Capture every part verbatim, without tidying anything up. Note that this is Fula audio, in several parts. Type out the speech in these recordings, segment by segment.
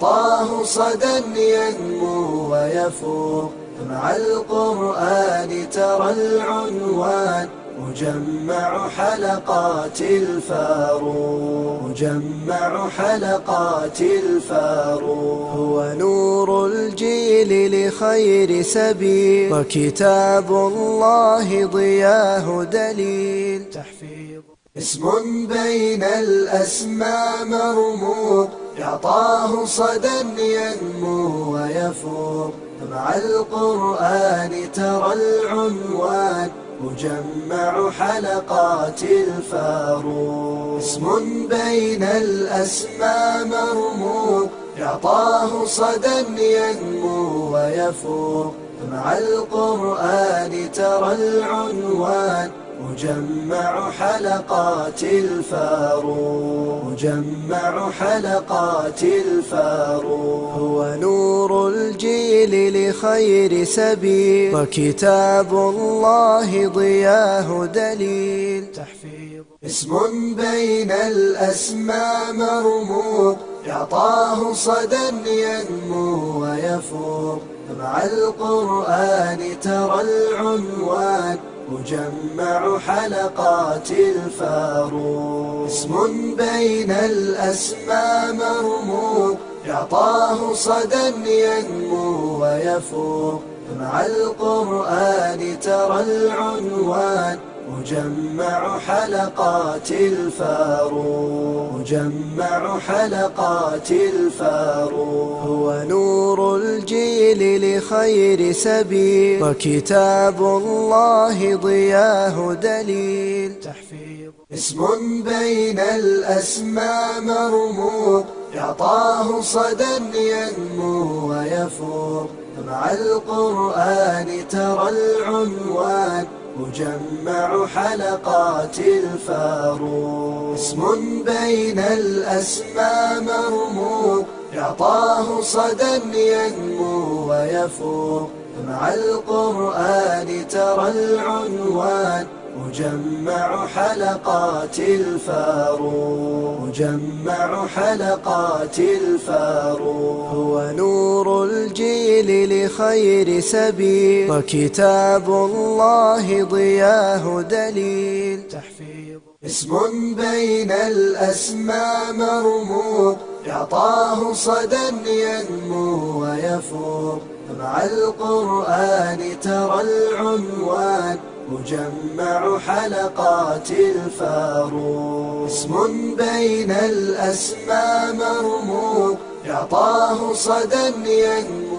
طاه صدى ينمو ويفوق، مع القرآن ترى العنوان، مجمع حلقات الفاروق، مجمع حلقات الفاروق. هو نور الجيل لخير سبيل، وكتاب الله ضياه دليل. تحفيظ اسم بين الأسماء مرموق، يعطاه صدى ينمو ويفوق. مع القرآن ترى العنوان، مجمع حلقات الفاروق. اسم بين الأسماء مرموق، يعطاه صدى ينمو ويفوق. مع القرآن ترى العنوان، مجمع حلقات الفاروق، مجمع حلقات الفاروق. هو نور الجيل لخير سبيل، وكتاب الله ضياه دليل. تحفيظ اسم بين الأسماء مرموق، يعطاه صدى ينمو ويفوق. مع القرآن ترى العنوان، مجمع حلقات الفاروق. اسم بين الأسماء مرموق، يعطاه صدى ينمو ويفوق. مع القرآن ترى العنوان، مجمع حلقات الفاروق، مجمع حلقات الفاروق. هو نور الجيل لخير سبيل، وكتاب الله ضياه دليل. تحفيظ اسم بين الأسماء مرموق، يعطاه صدى ينمو ويفوق. مع القرآن ترى العنوان، مجمع حلقات الفاروق. اسم بين الأسماء مرموق، يعطاه صدى ينمو ويفوق. مع القرآن ترى العنوان، مجمع حلقات الفاروق، مجمع حلقات الفاروق. هو نور الجيل لخير سبيل، وكتاب الله ضياه دليل. تحفيظ اسم بين الأسماء مرموق، يعطاه صدى ينمو ويفوق. مع القرآن ترى العنوان، مجمع حلقات الفاروق. اسم بين الأسماء مرموق، يعطاه صدى ينمو.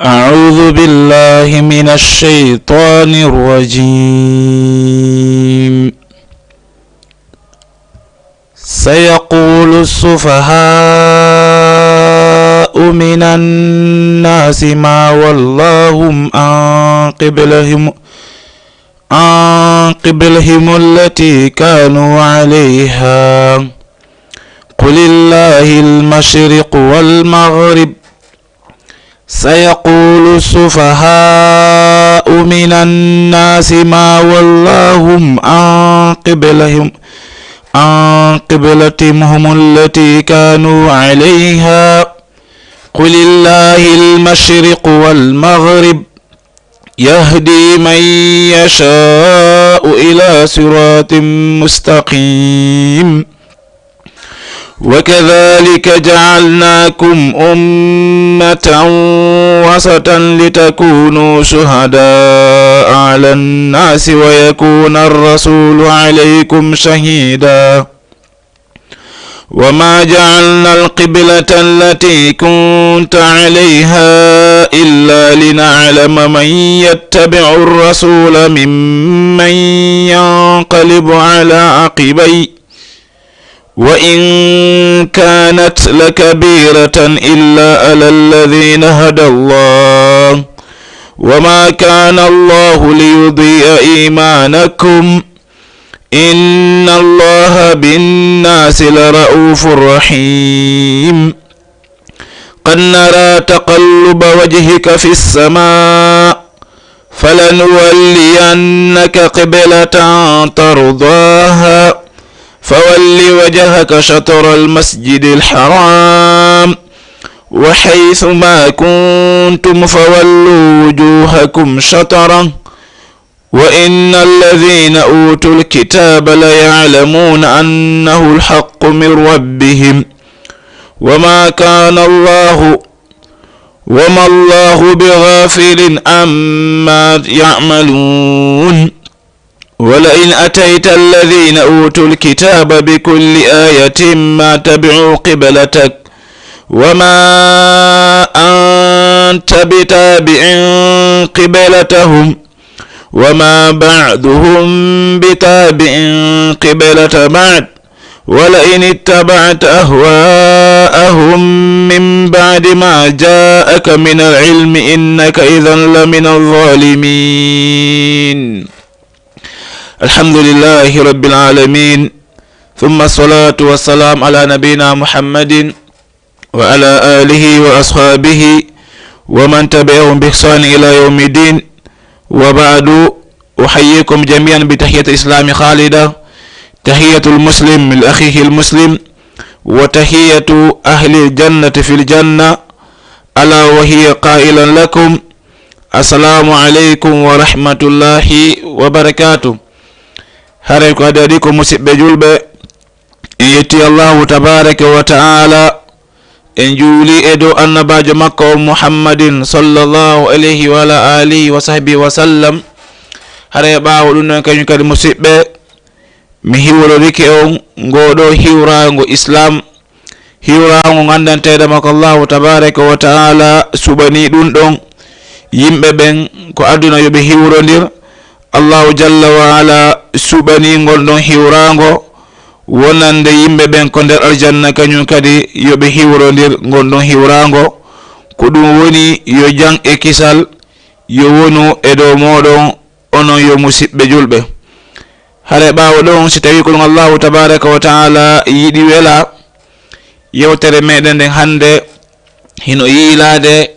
أعوذ بالله من الشيطان الرجيم. سيقول السفهاء من الناس ما ولاهم عن قبلهم، عن قبلهم التي كانوا عليها. قل الله المشرق والمغرب. سيقول السفهاء من الناس ما ولاهم عن قبلهم، عن قبلتهم هم التي كانوا عليها. قل الله المشرق والمغرب، يهدي من يشاء إلى صراط مستقيم. وكذلك جعلناكم أمة وسطا لتكونوا شهداء على الناس ويكون الرسول عليكم شهيدا. وما جعلنا القبلة التي كنت عليها إلا لنعلم من يتبع الرسول ممن ينقلب على عقبيه، وإن كانت لكبيرة إلا على الذين هدى الله، وما كان الله ليضيع إيمانكم، إن الله بالناس لرءوف رحيم. قد نرى تقلب وجهك في السماء، فلنولينك قبلة ترضاها، فول وجهك شطر المسجد الحرام وحيث ما كنتم فولوا وجوهكم شطره وإن الذين أوتوا الكتاب ليعلمون أنه الحق من ربهم وما كان الله وما الله بغافل عما يعملون ولئن أتيت الذين أوتوا الكتاب بكل آية ما تبعوا قبلتك وما أنت بتابع قبلتهم وما بعضهم بتابع قبلة بعض ولئن اتبعت أهواءهم من بعد ما جاءك من العلم إنك إذا لمن الظالمين. الحمد لله رب العالمين، ثم الصلاة والسلام على نبينا محمد وعلى آله وأصحابه ومن تبعهم بإحسان إلى يوم الدين. وبعد، أحييكم جميعا بتحية الإسلام خالدة، تحية المسلم لأخيه المسلم، وتحية أهل الجنة في الجنة، ألا وهي قائلا لكم: السلام عليكم ورحمة الله وبركاته. Haray ko adii adii ko, musidɓe julɓe, en yetti Allahu tabaraka wa ta'ala, en juuli e dow annabaajo makko on Muhammadin sallallahu alayhi wa ala alihi wa sahbihi wa sallam. Haray ɓaawo ɗum ɗon, kañum kadi, musidɓe, mi hiwrorike on ngoo ɗoo hiwraango Islaam, hiwraango nganndanteeɗo makko Allahu tabaraka wa ta'ala suɓanii ɗum ɗon yimɓe ɓen ko aduna yo ɓe hiwrondir. Allahu jalla wa ala suɓanii ngol ɗon hiwraango wonande yimɓe ɓen ko nder aljanna, kañum kadi yo ɓe hiwrondir ngol ɗon hiwraango. Ko ɗum woni yo jam e kisal yo wonu e dow mooɗon, onon yo musidɓe julɓe. Hare ɓaawo ɗon, si tawii ko ɗum Allahu tabaraka wa ta'ala yiɗi wela, yewtere meɗen nden hannde hino yiilaade,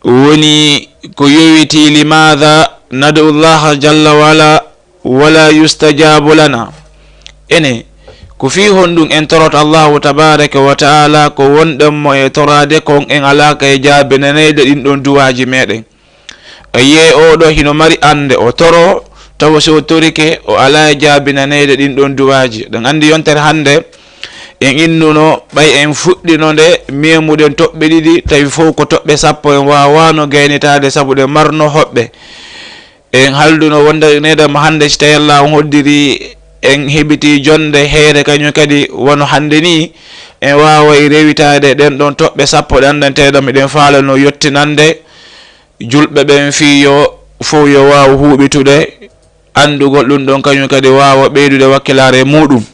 woni ko yowitii: لماذا ندعو الله جل وعلا ولا يستجاب لنا؟ Ene, ko fii honɗum en toroto Allahu tabaraka wa ta'ala ko wonɗen mo e toraade kon, en alaa ka e jaabinaneyde ɗin ɗon duwaaji meɗen? A yi'ay oo ɗoo hino mari annde, o toro, tawa si o torike, o alaa e jaabinaneyde ɗin ɗon duwaaji. Ɗen anndi yontere hannde, en innuno, ɓay en fuɗɗino nde, meemuɗen toɓɓe ɗiɗi, tawi fow ko toɓɓe sappo, en waawaano gaynitaade sabu ɗe marno hoɓɓe. En halduno wonde needama hannde, si tawii Alla on hoddiri, en heɓitii jonnde, heere kañum kadi wano hannde nii, en waaway rewitaade ɗen ɗon toɓɓe sappo ɗe anndanteeɗo miɗen faalano yottinande julɓe ɓen, fii yo fow yo waawu huuɓitude anndugol ɗum ɗon, kañum kadi waawa ɓeydude wakkilaare muuɗum.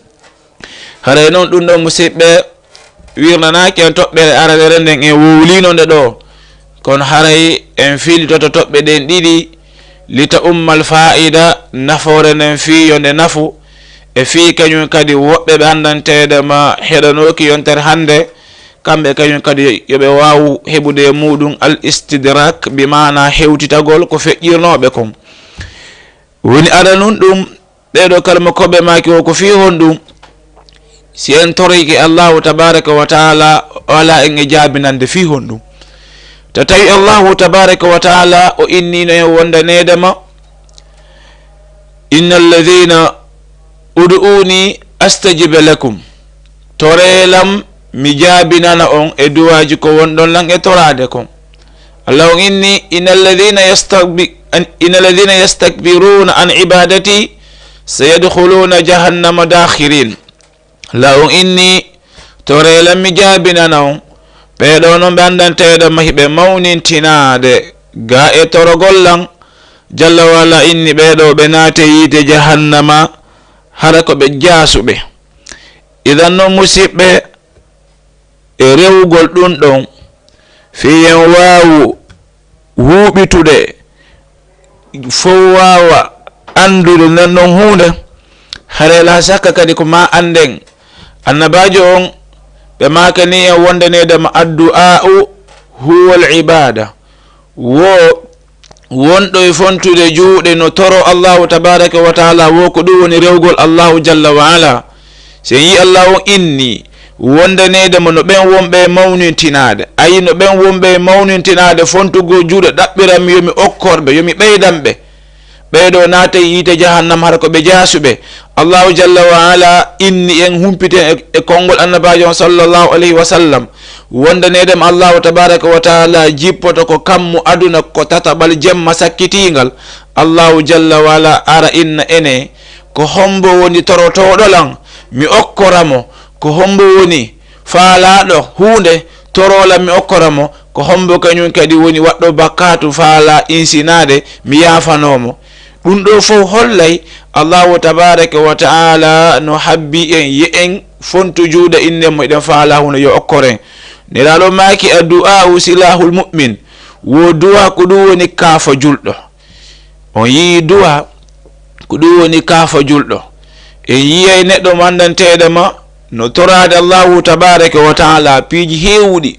Haray non ɗum ɗon, musiɓɓe, wirnanaaki en toɓɓere aranere nden, en wowliino nde ɗoo. Kono haray en fiilitoto toɓɓe ɗen ɗiɗi, li ta'ummal faa'ida, nafoore nden fii yo nde nafu, e fii kañum kadi woɓɓe ɓe anndanteeɗe ma heɗanooki yontere hannde, kamɓe kañum kadi yo ɓe waawu heɓude e muuɗum al istidrak, bi maana hewtitagol ko feƴƴirnooɓe kon. Woni aranun ɗum, ɓee ɗoo kalma ko ɓe maaki o, ko fii honɗum? Si en toroyike Allahu tabaraka wa taala, o alaa en e jaabinande fii honɗum? To tawi Allahu tabaraka wa taala o inniino en wonde needama, "Inna alladhina ud'uuni astajib lakum." Toree lam, mi jaabinana on e duwaaji ko wonɗon lan e toraade kon. Alla on inni, "Inna alladhina yastakbi-, an-, inna alladhina yastakbiruna an ibadati sayadkhuluna jahannama dakhirin." Alla on inni, toree lan mi jaabinana on, ɓee ɗoo non ɓe anndanteeɗo mahi ɓe mawnintinaade ga e torogol lan, Jalla wa Ala inni, ɓee ɗoo ɓe naate yiite jahannama, hara ko ɓe jaasuɓe. Idan non, musiɓɓe, e rewugol ɗum ɗon, fii en waawu huuɓitude, fow waawa anndude nden ɗon huunde, haray laa sakka kadi ko maa annden. Annabaajo on, ɓe maakani en wonde needama addu'aa'u huwal ibaada. Wo wonɗo e fontude juuɗe no toro Allahu tabaraka wa taala, wo ko ɗum woni rewgol Allahu jalla wa ala. So en yi Allahu on inni wondaneede mo no ɓen wonɓe e mawnintinaade, ayi, no ɓen wonɓe e mawnintinaade fontugol juuɗe, ɗaɓɓiran mi yo mi okkor ɓe, yo mi ɓeydan ɓe, ɓee ɗoo naatay yiite jahannam, hara ko ɓe jaasuɓe. Allahu jalla wa ala inni en, humpiten e, e konngol annabaajo on sallallahu alayhi wa sallam, wondaneede mo Allahu tabaraka wa taala jippoto ko kammu aduna, ko tataɓal jemma sakkitiingal. Allahu jalla wa ala ara inna ene, ko hombo woni torotooɗo lan, mi okkora mo? Ko hombo woni faalaaɗo huunde, toroo lan mi okkora mo? Ko hombo kañum kadi woni waɗɗo bakkaatu, faalaa insinaade, mi yaafanoo mo? Ɗum ɗoo fof hollay Allahu tabaraka wa taala no habbi en, yo en fontu juuɗe, innen mo eɗen faalaa huunde, yo okkor en. Nelaaɗo maaki, "Addu'a'u silahul mu'min." Wo du'a ko ɗum woni kaafa julɗo. On yii du'a ko ɗum woni kaafa julɗo. En yiyay neɗɗo mo anndanteeɗo ma no toraade Allahu tabaraka wa taala piiji heewuɗi.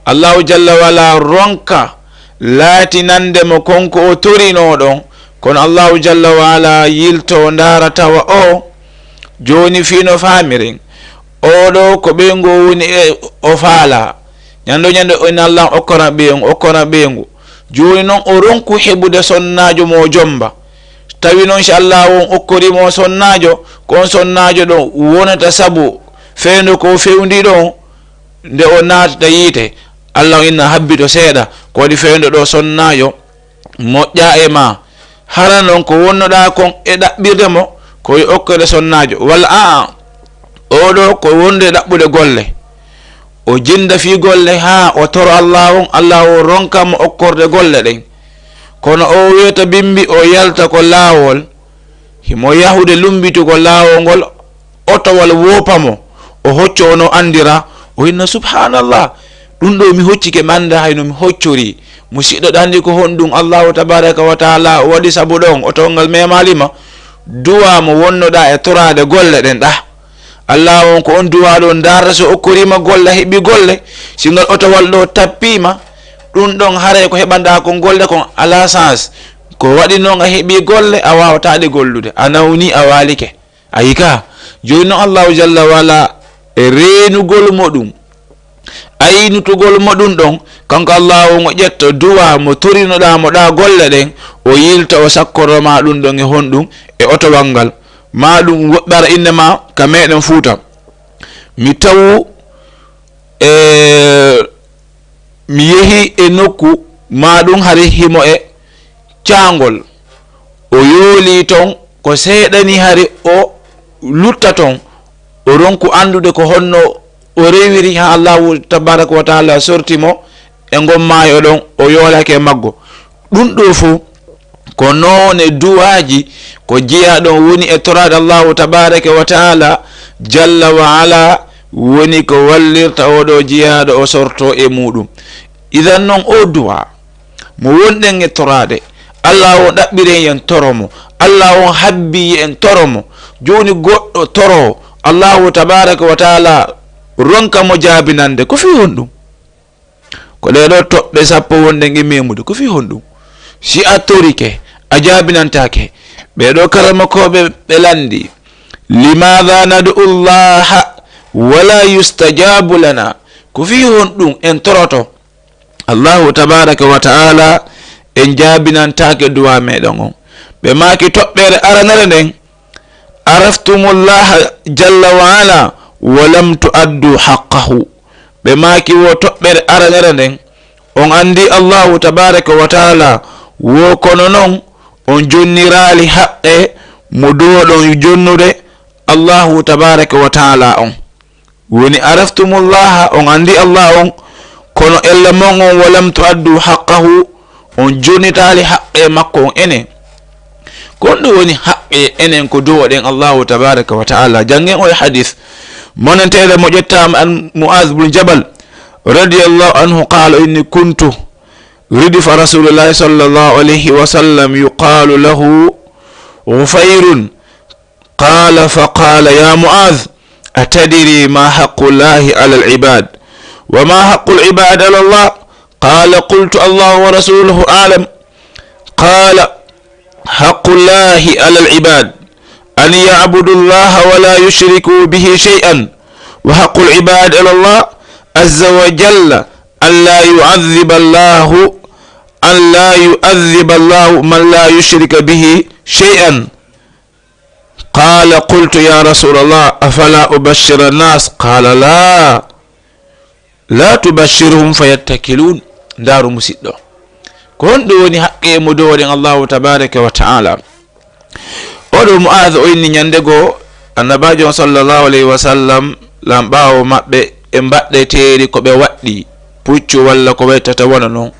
Allahu jalla wa ala ronka laatinande mo kon ko o torinoo ɗon, kono Allahu jalla wa ala yilto ndaara tawa o, jooni fii no faamiren, oo ɗoo ko ɓeyngu o woni e o faalaa. Ñande o ñande o inna Allah okkora ɓeyngu, okkora ɓeyngu. Jooni non o ronku heɓude sonnaajo mo o jomba. Tawi non si Allah on okkori mo sonnaajo, ko on sonnaajo ɗon wonata sabu fewndo ko o fewndi ɗon, nde o naatata yiite. Allah on inna habbito seeɗa, ko waɗi fewndo ɗo sonnaajo moƴƴa e ma. Hara non ko wonnoɗaa kon e ɗaɓɓirde mo, ko yo okkere sonnaajo. Walla a'a, oo ɗoo ko wonde ɗaɓɓude golle. O jinda fii golle haa o toro Allah on, Allah o ronka mo okkorde golle ɗen. Kono o weeta bimbi, o yalta ko laawol, himo yahude lumbitugol laawol ngol, otowal woopa mo, o hocco no anndira, o inna, "Subhanallah, ɗum ɗo mi hoccike, mi annda hay no mi hoccori." Musiɗɗo ɗo anndi ko honɗum Allahu tabaraka wa taala o waɗi sabu ɗon otowal ngal memaali ma. Duwa mo wonnoɗaa e toraade golle ɗen ɗa. Allah on ko on duwa ɗo ndaarta so okkoriima golle, heɓi golle. Si ngal otowal ɗo tappiima, ɗum ɗon haray ko heɓanɗaa kon golle kon ala sens. Ko waɗi non a heɓi golle, a waawataa ɗe gollude. A nawni, a waalike. Ayi ka, jooni non Allahu jalla wa ala e reenugol mo ɗum, aynutugol mo ɗum ɗon, kanko Allahu on o ƴetta duwa mo torinoɗaa mo ɗa golle ɗen, o yilta o sakkoro ma ɗum ɗon e honɗum, e otowal ngal. Ma ɗum woɓɓe ara inne ma ka meɗen Fuuta. Mi tawu, e, mi yehi e nokku, ma ɗum hari himo e caangol. O yooli ton, ko seeɗani hari o lutta ton. O ronku anndude ko honno o rewiri haa Allahu tabaraka wa taala sorti mo e ngon maayo ɗon, o yoolake e maggo. Ɗum ɗo fof ko noone duwaaji ko jeyaa ɗon woni e toraade Allahu tabaraka wa taala jalla wa ala, woni ko wallirta oɗo jeyaaɗo o sorto e muɗum. Idan non o duwa mo wonɗen e toraade, Allah on ɗaɓɓiren yen toro mo, Allah on habbi en toro mo. Jooni goɗɗo toro Allahu tabaraka wa taala ronka mo jaabinande, ko fii honɗum? Ko ɗee ɗoo toɓɓe sappo wonɗen e memude, ko fii honɗum? Si a torike, a jaabinantaake. Ɓee ɗoo karamakooɓe ɓe lanndi, "Limaada nad'u Allaha wala yustajabu lana?" Ko fii honɗum en toroto Allahu tabaraka wa taala, en jaabinantaake duwa meɗen on? Ɓe maaki toɓɓere aranere nden, "Araftumullaha jalla wa ala wa lam tuaddu haqqahu." Ɓe maaki wo toɓɓere aranere nden, on anndi Allahu tabaraka wa taala, wo kono non on jonniraali haqqe mo duwoɗon jonnude Allahu tabaraka wa taala on. Woni, "Araftumullaha", on anndi Allah on, kono ella mon on, "wa lam tuaddu haqqahu", on jonnitaali haqqe makko on enen. Ko honɗum woni haqqe enen ko duwoɗen Allahu tabaraka wa taala? Janngen o e hadis monanteeɗo mo ƴettaama an Mu'az bun Jabal radiyallahu anhu, qaala, inni kuntu ridifa rasulillahi sallallahu alayhi wa sallam yuqalu lahu Ghufayrun. قال فقال يا معاذ أتدري ما حق الله على العباد وما حق العباد على الله؟ قال قلت الله ورسوله أعلم. قال: حق الله على العباد أن يعبدوا الله ولا يشركوا به شيئا، وحق العباد على الله عز وجل أن لا يعذب الله، أن لا يعذب الله من لا يشرك به شيئا. قال: قلت: يا رسول الله، أفلا أبشر الناس؟ قال: لا، لا تبشرهم فيتكلون. Ndaaru, musiɗɗo. Ko honɗum woni haqqe mo duwoɗen Allahu tabaraka wa ta'ala? Oɗo Mu'aaz o inni ñande goo, Annabaajo on sallallahu alayhi wa sallam, lan ɓaawo maɓɓe, e mbaɗɗeteeri ko ɓe waɗɗi, puccu walla ko waytata wona non.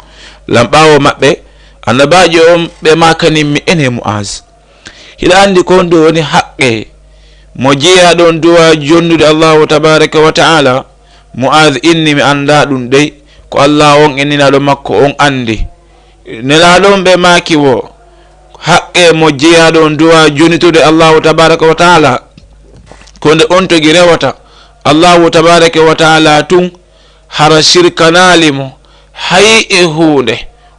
Lan ɓaawo maɓɓe, Annabaajo on ɓe maakanin mi, ene Mu'aaz, hiɗa anndi ko honɗum woni haqqe mo jeyaaɗo on duwa jonnude Allahu tabaraka wa ta'ala? Mu'aaz inni, mi anndaa ɗum dey, ko Allah on e Nelaaɗo makko on anndi. Nelaaɗo on ɓe maaki wo, haqqe mo jeyaaɗo on duwa jonnitude Allahu tabaraka wa ta'ala, ko nde on togi rewata Allahu tabaraka wa ta'ala tun, hara sirkanaali mo hay e huunde.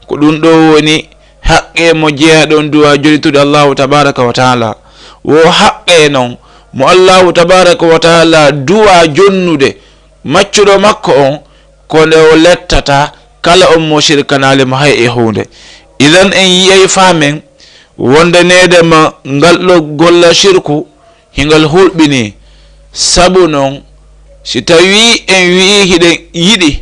Ko ɗum ɗo woni haqqe mo jeyaaɗo on duwa jonnitude Allahu tabaraka wa ta'ala. Wo haqqe non mo Allahu tabaraka wa ta'ala duwa jonnude maccuɗo makko on, ko nde o lettata kala on mo sirkanaali mo hay e huunde. Idan en yi'ay faamen wonde needema ngal ɗo golla sirku, hingal hulɓinii. Sabu non, si tawii en wi'ii hiɗen yiɗi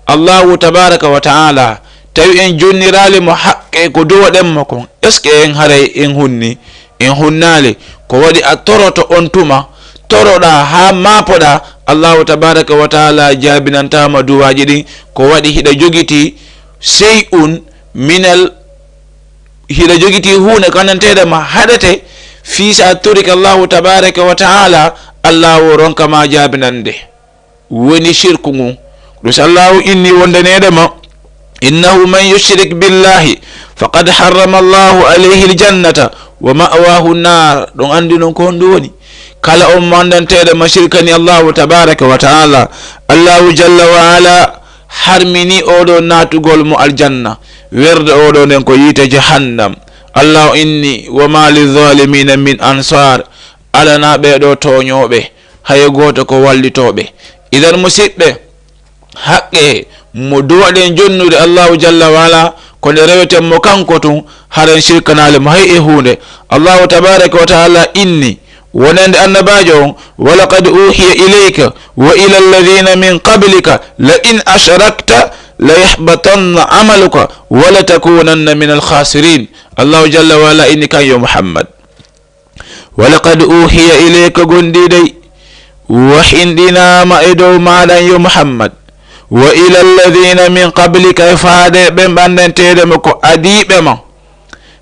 Allahu tabaraka wa ta'ala, tawi en jonniraali mo haqqe ko duwoɗen mo kon, est-ce que en haray en hunni? En hunnaali. Ko waɗi a toroto on tuma, toroɗaa haa maapoɗaa, Allahu tabaraka wa ta'ala jaabinantaama duwaaji ɗin. Ko waɗi hiɗa jogitii shay'un minal, hiɗa jogitii huunde ko anndanteede ma haɗete, fii si a torike Allahu tabaraka wa ta'ala, Allahu ronka ma jaabinande. Woni sirku ngun. Ɗum si Allahu inni wonde needema, إنه من يشرك بالله فقد حرم الله عليه الجنة ومأواه النار. Ɗon anndi non ko honɗum woni? Kala on mo anndanteede ma sirkani Allahu tabaraka wa ta'ala, Allahu jalla wa ala harmini oɗo naatugol mo aljanna. Werde oɗo nden ko yiite jahannam. Allahu inni, وما للظالمين من أنصار. Alanaa ɓee ɗoo tooñooɓe hay gooto ko wallitooɓe. Idan musiɓɓe, haqqe mo duwaɗen jonnude Allahu jalla wa ala, ko nde reweten mo kanko tun, haren sirkanaali mo hay e huunde. Allahu tabaraka wa ta'ala inni wonande annabaajo on, ولقد أوحي إليك وإلى الذين من قبلك لئن أشركت ليحبطن عملك ولتكونن من الخاسرين. Allahu jalla wa ala inni kan yo Muhammad. ولقد أوحي إليك, gonɗii dey, wahinɗinaama e dow maaɗa yo Muhammad, وإلى الذين من قبلك, e faade ɓen ɓanndanteede ma ko adiiɓe ma,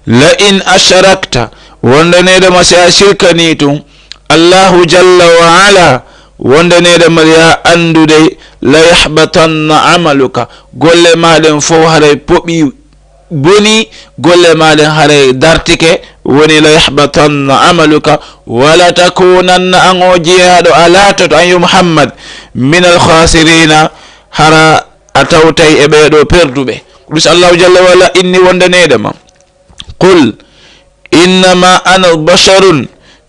لئن أشركت, wondaneede ma si a sirkanii tun Allahu jalla wa ala, wondaneede ma yo a anndu dey, ليحبطن عملك, golle maa ɗen fow haray poɓii, boni, golle maa ɗen haray dartike, woni ليحبطن عملك ولتكونن, an o jiyaaɗo a laatoto, an yo Muhammad, من الخاسرين, hara a tawtay e ɓee ɗoo perduɓe. Ɗum si Allahu jalla wa ala inni wondaneede ma, قل إنما أنا بشر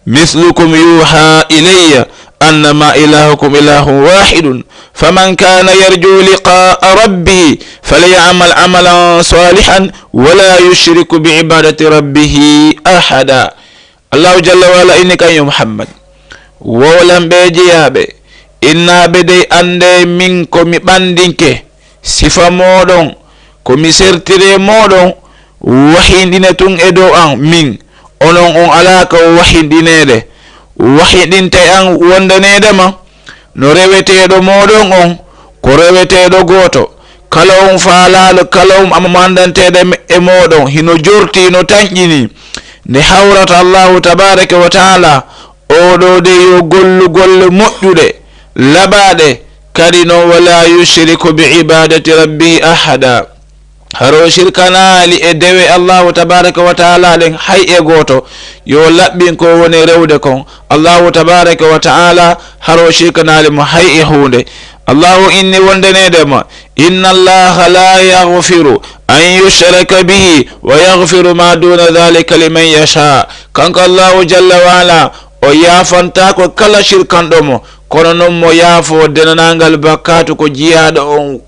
مثلكم يوحى إلي أنما إلهكم إله واحد فمن كان يرجو لقاء ربه فليعمل عملا صالحا ولا يشرك بعبادة ربه أحدا. Allahu jalla wa ala inni kan yo Muhammad, wowlan ɓee jeyaaɓe, innaa ɓe dey anndee min ko mi ɓanndinke, sifa mooɗon, ko mi sertiree mooɗon, wahinɗine tun e dow an min, onon on alaa ka o wahinɗineede. Wahinɗintay an wondaneede ma, no reweteeɗo mooɗon on, ko reweteeɗo gooto. Kala on faalaaɗo, kala on am-, manndanteeɗo e mooɗon, hino jortii, no tanƴinii, nde hawrata Allahu tabaaraka wa taala, oo ɗoo de yo gollu golle moƴƴuɗe, laɓaaɗe, kadi non, ولا يشرك بعبادة ربه أحدا. Haro sirkanaali e dewe Allahu tabaaraka wa taala ɗen hay e gooto. Yo laɓɓin ko woni rewde kon. Allahu tabaaraka wa taala haro sirkanaali mo hay e huunde. Allahu inni wondaneede ma, إن الله لا يغفر أن يشرك به ويغفر ما دون ذلك لمن يشاء. Kanko Allahu jalla wa ala, o yaafantaako kala shirkanɗo mo, kono noon mo yaafo denanangal bakkaatu ko jiyaaɗo on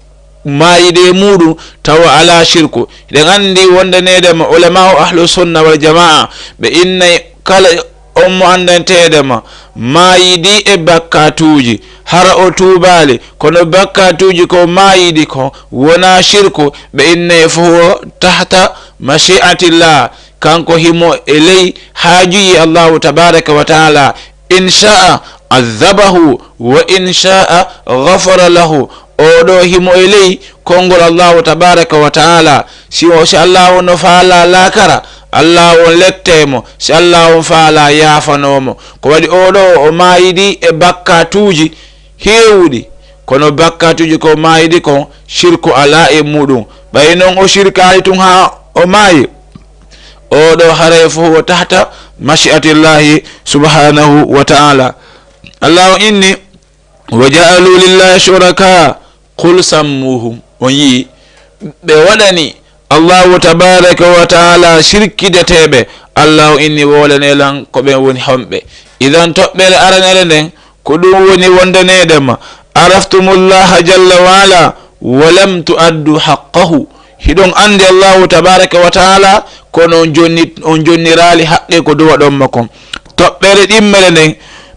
maayiɗe e muuɗum, tawa alaa shirku. Hiɗen anndi wonde needema ulama'u ahlu sunna wal jamaa, ɓe innay kala on mo anndanteede ma maayiɗi e bakkaatuuji, hara o tuubaali, kono bakkaatuuji ko maayiɗi ko wonaa shirku, ɓe innay fof tahta mashi'atillah. Kanko himo e ley haajuyi Allahu tabaraka wa taala. In sha'a azzabahu wa in sha'a ghafara lahu. Oɗo himo e ley konngol Allahu tabaraka wa taala. Si o, si Allahu no faala laakara, Allahu on lette mo. Si Allahu on faala yaafanoo mo. Ko waɗi oɗo o maayiɗi e bakkaatuuji heewuɗi, kono bakkaatuuji ko maayiɗi kon, shirku alaa e muuɗum. Ɓay non o shirkaali tun haa o maayi, oɗo haray fof o tahta mashi'atillahi subhanahu wa taala. Allahu inni, "Wa ja'alu lillahi shuraka, qul sammuhum." On yi'i, ɓe waɗani Allahu tabaraka wa taala shirkideteeɓe. Allahu inni, "Woolane lan ko ɓen woni homɓe." Idan toɓɓere aranere nden, ko ɗum woni wondaneede ma, "Araftumullaha jalla wa ala, wa lam tu'addu haqqahu." Hiɗon anndi Allahu tabaraka wa taala, kono on jonni, on jonniraali haqqe ko duwaɗon ma kon. Toɓɓere ɗimmere nden,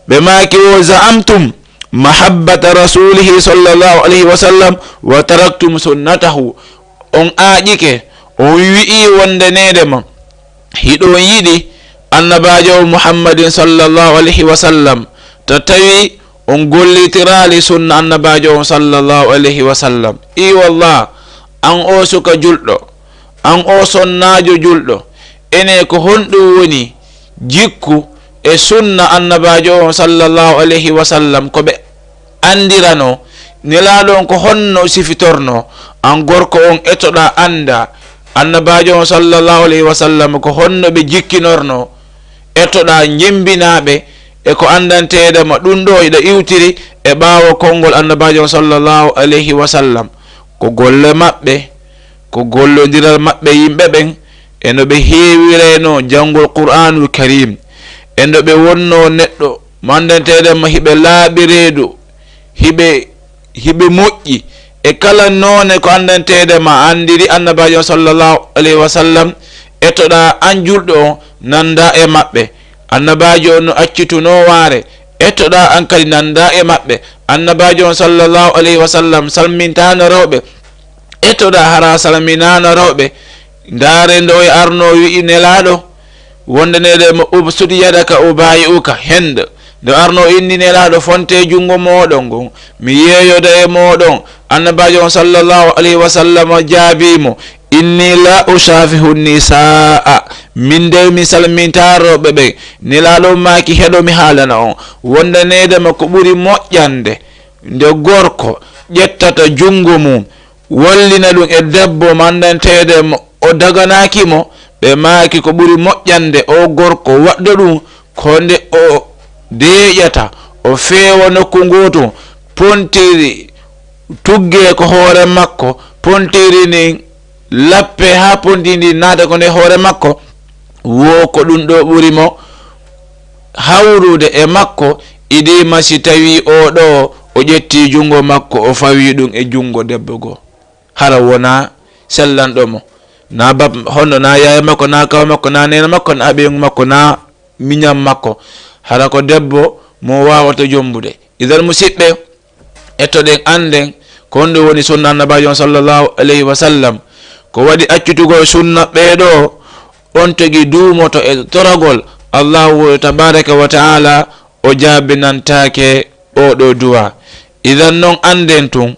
ɓe maaki, "Wa za'amtum mahabbata rasulihi sallallahu alayhi wa sallam, wa taraktum sunnatahu." On aaƴike, on wi'i wonde neede ma, hiɗon yiɗi annabaajo on Muhammadin sallallahu alayhi wa sallam, ta tawi on gollitiraali sunna annabaajo on sallallahu alayhi wa sallam. I wallah, an o suka julɗo, an o sonnaajo julɗo, ene ko honɗum woni jikku e sunna annabaajo on sallallahu alayhi wa sallam ko ɓe anndirano? Nelaaɗo on ko honno sifitorno? An gorko on etoɗa annda annabaajo on sallallahu alayhi wa sallam ko honno ɓe jikkinorno? Etoɗa jembinaaɓe e ko anndanteede ma ɗum ɗo iɗa iwtiri e ɓaawo konngol annabaajo on sallallahu alayhi wa sallam. Ko golle maɓɓe, ko gollondiral maɓɓe yimɓe ɓen, e no ɓe heewirayno janngol Qur'aanul Kariim, e no ɓe wonno neɗɗo manndanteede ma hiɓe laaɓi reedu, hiɓe, hiɓe moƴƴi, e kala noone ko anndanteede ma anndiri annabaajo on sallallahu alayhi wa sallam, etoɗa an julɗo on nannda e maɓɓe. Annabaajo on no accitunoo waare, etoɗa an kadi nannda e maɓɓe. Annabaajo on sallallahu alayhi wa sallam salmintaano rewɓe, etoɗa hara salminaano rewɓe. Ndaare nde o arno wi'i Nelaaɗo, wonde neede mo, "Ubsut yadaka ubayi'uka," hende. Nde arno inni Nelaaɗo, "Fonte junngo mooɗon ngon, mi yeeyoda e mooɗon." Annabaajo on sallallahu alayhi wa sallam jaabii mo, "Inni la ushafihu nisaa." Min dey mi salmintaa rewɓe ɓen. Nelaaɗo maaki, "Heɗo mi haalana on." Wonde neede ma ko ɓuri moƴƴande nde gorko ƴettata junngo mum, wallina ɗum e debbo manndanteede mo, o daganaaki mo, ɓe maaki ko ɓuri moƴƴande o gorko waɗɗo ɗum, ko nde o deeƴata, o feewa nokku ngootu, pontiri tuggee ko hoore makko, pontiri ndin lappe haa pontiri ndin naata ko nde hoore makko, wo ko ɗum ɗo ɓuri mo hawrude e makko, idii ma si tawii oo ɗoo o ƴettii junngo makko, o fawii ɗum e junngo debbo goo. Hara wonaa sellanɗo mo, naa bab, hono naa yaaya makko, naa kaw makko, naa neene makko, naa ɓeyngu makko, naa miñam makko. Hara ko debbo mo waawata jombude. Idan, musiɓɓe, ettoɗen, annden ko honɗum woni sunna Annabaajo on sallallahu alayhi wa sallam. Ko waɗi accutugol sunna ɓee ɗoo, on tigi duumoto e toragol Allahu tabaaraka wa taala, o jaabinantaake oo ɗoo duwaa. Idan non, annden tun,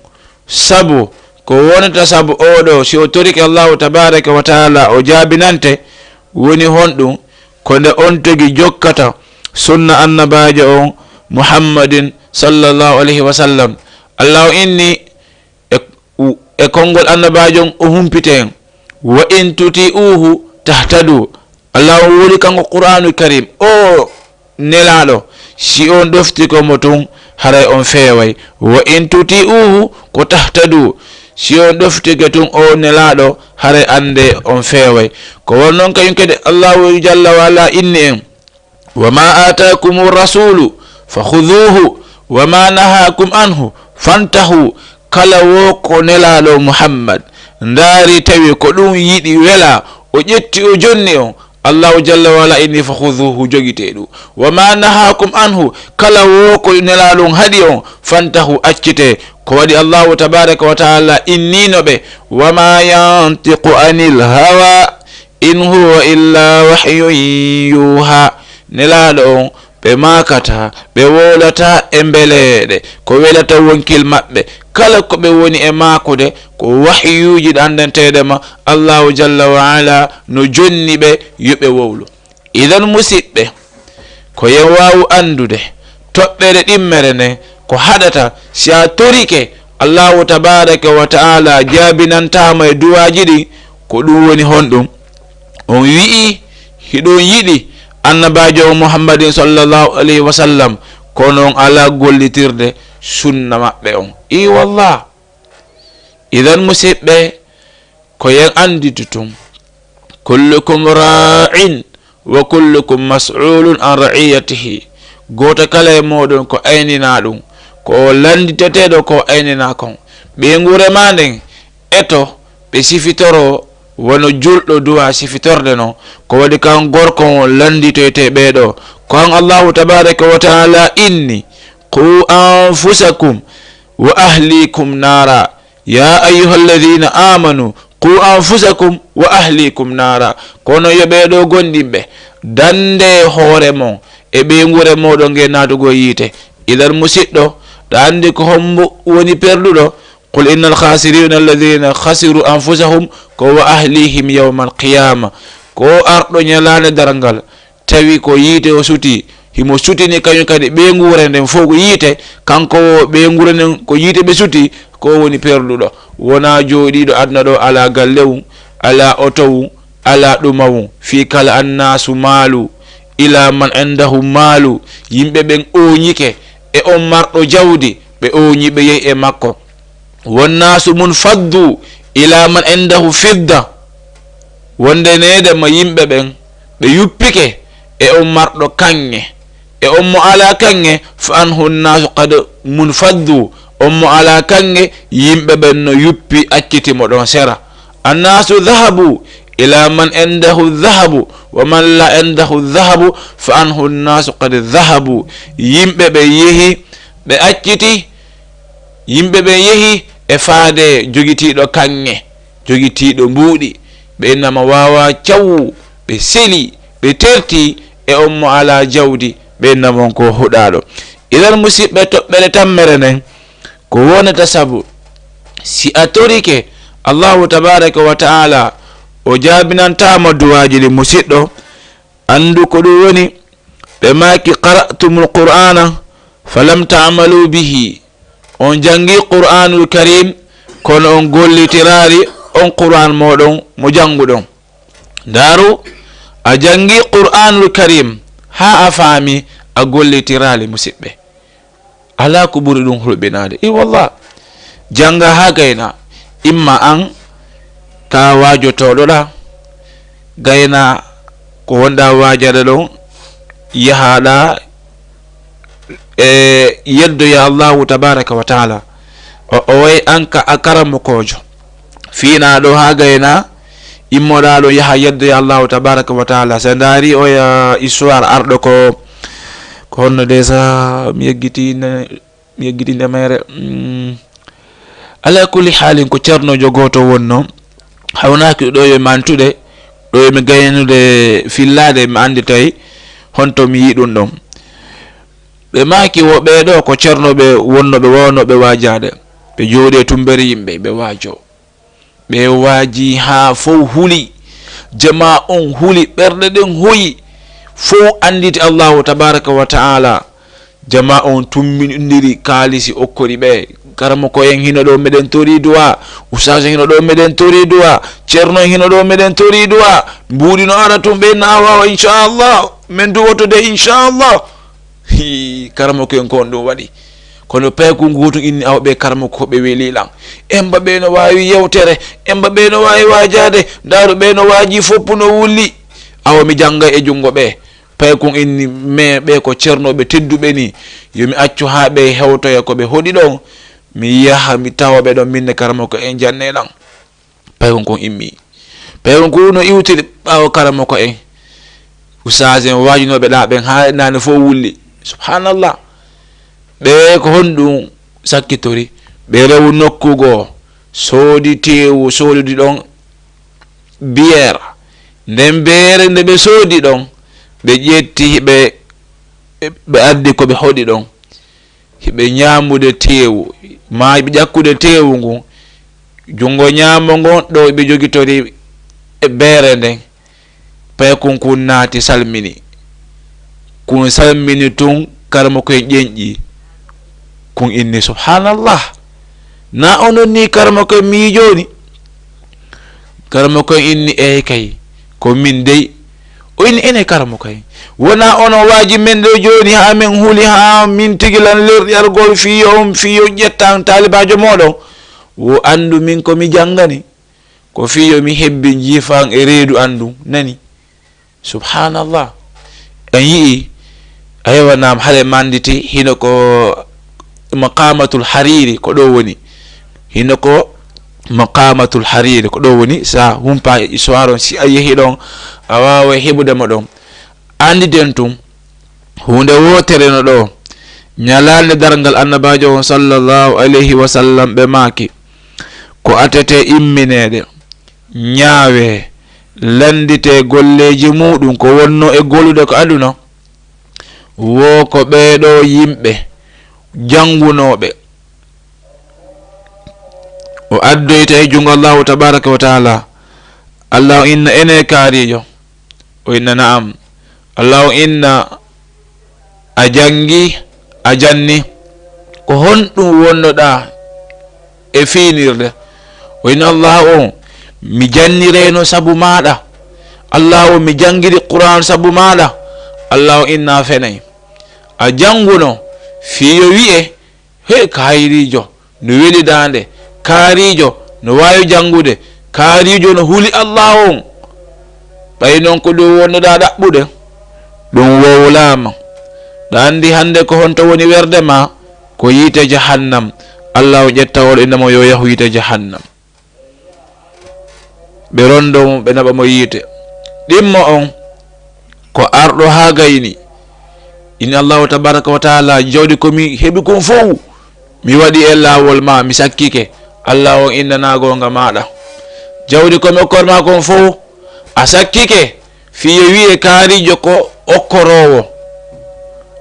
sabu ko wonata sabu oo ɗoo, si o torike Allahu tabaaraka wa taala, o jaabinante, woni honɗum? Ko nde on tigi jokkata sunna Annabaajo on Muhammadin sallallahu alayhi wa sallam. Allahu inni e, e konngol Annabaajo on, o humpita en, "Wa in tuti'uhu tahtadu." Allahu woni kanko Qur'aanul Kariim, o Nelaaɗo, si on ɗoftike mo tun, haray on feeway. "Wa in tuti'uhu ko tahtadu." Si on ɗoftike tun o Nelaaɗo, haray annde on feeway. Ko won non kañum kadi Allaahu jalla wa ala inni en, "Wa ma aatakumu rasulu fa khuduhu, wa ma nahakum anhu fantahu." Kala wo ko Nelaaɗo Muhammad ndaari tawi ko ɗum yiɗi wela, o ƴetti o jonni on, Allaahu jalla wa ala inni, "Fa khuduhu", jogitee ɗum. "Wa ma nahakum anhu", kala wo ko Nelaaɗo on haɗi on, "Fantahu", accitee. Ko waɗi Allaahu tabaaraka wa taala innino ɓe, "Wa ma yantiqu anil hawa, in huwa illa wahyun yuha." Nelaaɗo on, ɓe maakata, ɓe wowlata e mbeleeɗe, ko welata wonkil maɓɓe. Kala ko ɓe woni e maakude, ko wahyuuji ɗi anndanteeɗe ma, Allaahu jalla wa ala no jonni ɓe yo ɓe wowlu. Idan, musiɓɓe, ko yen waawu anndude toɓɓere ɗimmere nden, ko haɗata si a torike Allaahu tabaaraka wa taala jaabinantaama e duwaaji ɗin, ko ɗum woni honɗum? On wi'i hiɗon yiɗi Annabaajo on Muhammadin sallallahu alayhi wa sallam, kono on alaa gollitirde sunna maɓɓe on. Ii wallah. Idan, musiɓɓe, ko yen annditu tun, "Kullukum ra'in wa kullukum mas'ulun an ra'iyatihi." Gooto kala e mooɗon ko ayninaa ɗum, ko o lannditeteeɗo ko o ayninaa kon. Ɓeynguure maa nden, eto ɓe sifitoro wano julɗo duwa sifitorde non. Ko waɗi kan gorko on lannditoyte ɓee ɗoo. Ko an Allaahu tabaaraka wa taala inni, "Qu anfusakum wa ahlikum naara." "Ya ayyuhalladhina amanu, qu anfusakum wa ahlikum naara." Kono yo ɓee ɗoo gomɗinɓe, dande hoore mon e ɓeynguure mooɗon nge naatugol yiite. Idan, musiɗɗo, ɗa anndi ko hombo woni perduɗo? "Qul innal khasirina alladhina khasiru anfusahum ko wa ahlihim yawmal qiyama." Ko arɗo ñalaande darngal, tawi ko yiite o suti, himo sutini kañum kadi ɓeynguure nden fof ko yiite, kanko o ɓeynguure nden ko yiite ɓe suti, ko woni perduɗo. Wonaa jooɗiiɗo aduna ɗo alaa galle mum, alaa oto mum, alaa ɗuma mum. Fii kala annaasu maalu, ila man indahu maalu, yimɓe ɓen ooñike e on marɗo jawdi, ɓe ooñi ɓe yehi e makko. Wonnaasu mun faddu ila man indahu fidda. Wonde neede ma yimɓe ɓen, ɓe yuppike e on marɗo kaŋŋe, e on mo alaa kaŋŋe, fa anhu nnaasu qad mun faddu. On mo alaa kaŋŋe, yimɓe ɓen no yuppi, acciti mo ɗon sera. Annaasu dhahabu ila man indahu dhahabu, wa man la indahu dhahabu, fa anhu nnaasu qad dhahabu. Yimɓe ɓe yehi, ɓe acciti, yimɓe ɓen yehi e faade jogitiiɗo kaŋŋe, jogitiiɗo mbuuɗi. Ɓe innama waawaa cawu, ɓe seli, ɓe terti e on mo alaa jawdi, ɓe innama on ko huɗaaɗo. Idan, musiɓɓe, toɓɓere tammere nden, ko wonata sabu, si a torike Allahu tabaaraka wa ta'ala, o jaabinantaama duwaaji ɗi, musiɗɗo, anndu ko ɗum woni, ɓe maaki, "Qara'tumul Qur'aana falam ta'malu bihi." On janngi Qur'aanul Kariim, kono on gollitiraali on Qur'aan mooɗon mo jannguɗon. Ndaaru, a janngi Qur'aanul Kariim haa a faami, a gollitiraali, musiɓɓe. Alaa ko ɓuri ɗum hulɓinaade. I wallah, jannga haa gayna, imma an ka waajotooɗo ɗa, gayna ko wonɗa waajade ɗon, yahaɗa e yeddoya Allahu tabaraka wa taala. O, o way an ka a karamokoojo. Fiina ɗo haa gayna, immoɗa ɗo yaha yeddoya Allahu tabaraka wa taala. So ndaari oya histoire arɗo ko, ko honno de sa mi yeggiti ne, mi yeggiti nde mere. Mm. Ala kulli haalin ko ceernoojo gooto wonno. Hawnaaki ɗo yo mantude, ɗo yo mi gaynude fillaade mi anndi tawi honto mi yii ɗum ɗon. Ɓe maaki wo ɓee ɗo ko ceernooɓe wonnooɓe waawnoɓe waajaade. Ɓe jooɗi e tumbere yimɓe, ɓe waajo. Ɓe waaji haa fow huli. Jamaa on huli, ɓerɗe ɗen hoyi. Fow annditi Allahu tabaraka wa taala. Jamaa on tumminiri kaalisi okkori ɓe. Karamoko en hino ɗo meɗen tori duwa. Ustaas en hino ɗo meɗen tori duwa. Ceerno en hino ɗo meɗen tori duwa. Mbuuɗi no ara tun ɓe na wawa inchallah. Men duwoto de inchallah. Hii, karamoko en ko on ɗum waɗi. Kono paykun ngu tun inni, awa ɓe karama ko ɓe weli lan. Emba ɓe no waawi yewtere, emba ɓe no waawi waajaade, ndaaru ɓe no waaji foppu no wulli. Awa mi jannga e junngo ɓe. Paykun inni, mais ɓe ko cernooɓe tedduɓe ni, yo mi accu haa ɓe hewtoya ko ɓe hoɗi ɗon, mi yaha mi tawa ɓe ɗon, minne karama ko en janne lan. Paykun kun immi. Paykun kun no iwtiri ɓaawo karama ko en. Ustaas en waajunooɓe ɗaa ɓen haa naane fof wulli. Subhanallah. Ɓe ko honɗum sakkitori? Ɓe rewu nokku goo, soodi teewu, soodudi ɗon biyeer. Nden beere nde ɓe soodi ɗon, ɓe ƴetti, ɓe, ɓe addi ko ɓe hoɗi ɗon. Hiɓe ñaamude teewu, maa hiɓe ƴakkude teewu ngun. Junngo ñaamo ngon, ɗo ɓe jogitori e beere nden. Paykun kun naati salmini. Kun salmini tun, karama ko en ƴenƴi. Kun inni, "Subhanallah. Na onon ni karama ko en miijooni?" Karama ko en inni, "Eey kay, ko min dey." O inni, "Ene karama ko en. Wona onon waaji men ɗo jooni haa men huli haa min tigi lan lerɗi argol fii yo on, fii yo ƴettan taalibaajo mooɗon. Wo anndu min ko mi janngani. Ko fii yo mi hebbi njiifan e reedu an ndun." Nani? Subhanallah. En yi'i, aywa, naam, hare manditi, hino ko Maqamatul Hariri, ko ɗo woni. Hino ko Maqamatul Hariri, ko ɗo woni. Sa humpa e histoire on, si a yehi ɗon, a waaway heɓude mo ɗon. Annditen tun, huunde wootere no ɗo. Ñalaande darngal Annabaajo on sallallahu alayhi wa sallam ɓe maaki, ko atete immineede. Ñaawee, lannditee golleeji muuɗum ko wonnoo e golude ko aduna. Wo ko ɓee ɗoo yimɓe janngunooɓe. O addoyta e junngo Allahu tabaaraka wa taala. Allahu inna ene kaariijo. O inna na'am. Allahu inna a janngi, a janni. Ko honɗum wonnoɗaa e fiinirde? O inna, "Allahu on, mi jannirayno sabu maaɗa. Allahu on, mi janngiri Qur'an sabu maaɗa." Allahu inna fenay. A jannguno fii yo wi'e, "He, kaayriijo no weli daande, kaariijo no waawi janngude, kaariijo no huli Allahu on." Ɓay non ko ɗum wonnoɗaa ɗaɓɓude, ɗum wowlaama. Ɗa anndi hannde ko honto woni werde ma? Ko yiite jahannam. Allahu ƴetta oɗo inna mo yo yahu yiite jahannam. Ɓe rondo mo, ɓe naɓa mo yiite. Ɗimmo on ko arɗo haa gayni. Inni Allahu tabaraka wa taala, jawdi ko mi heɓi kon fow, mi waɗi e laawol ma, mi sakkike. Allah on innanaa goonga maaɗa. Jawdi ko mi okkor ma kon fow, a sakkike. Fii yo wi'e kaarijo ko okkoroowo.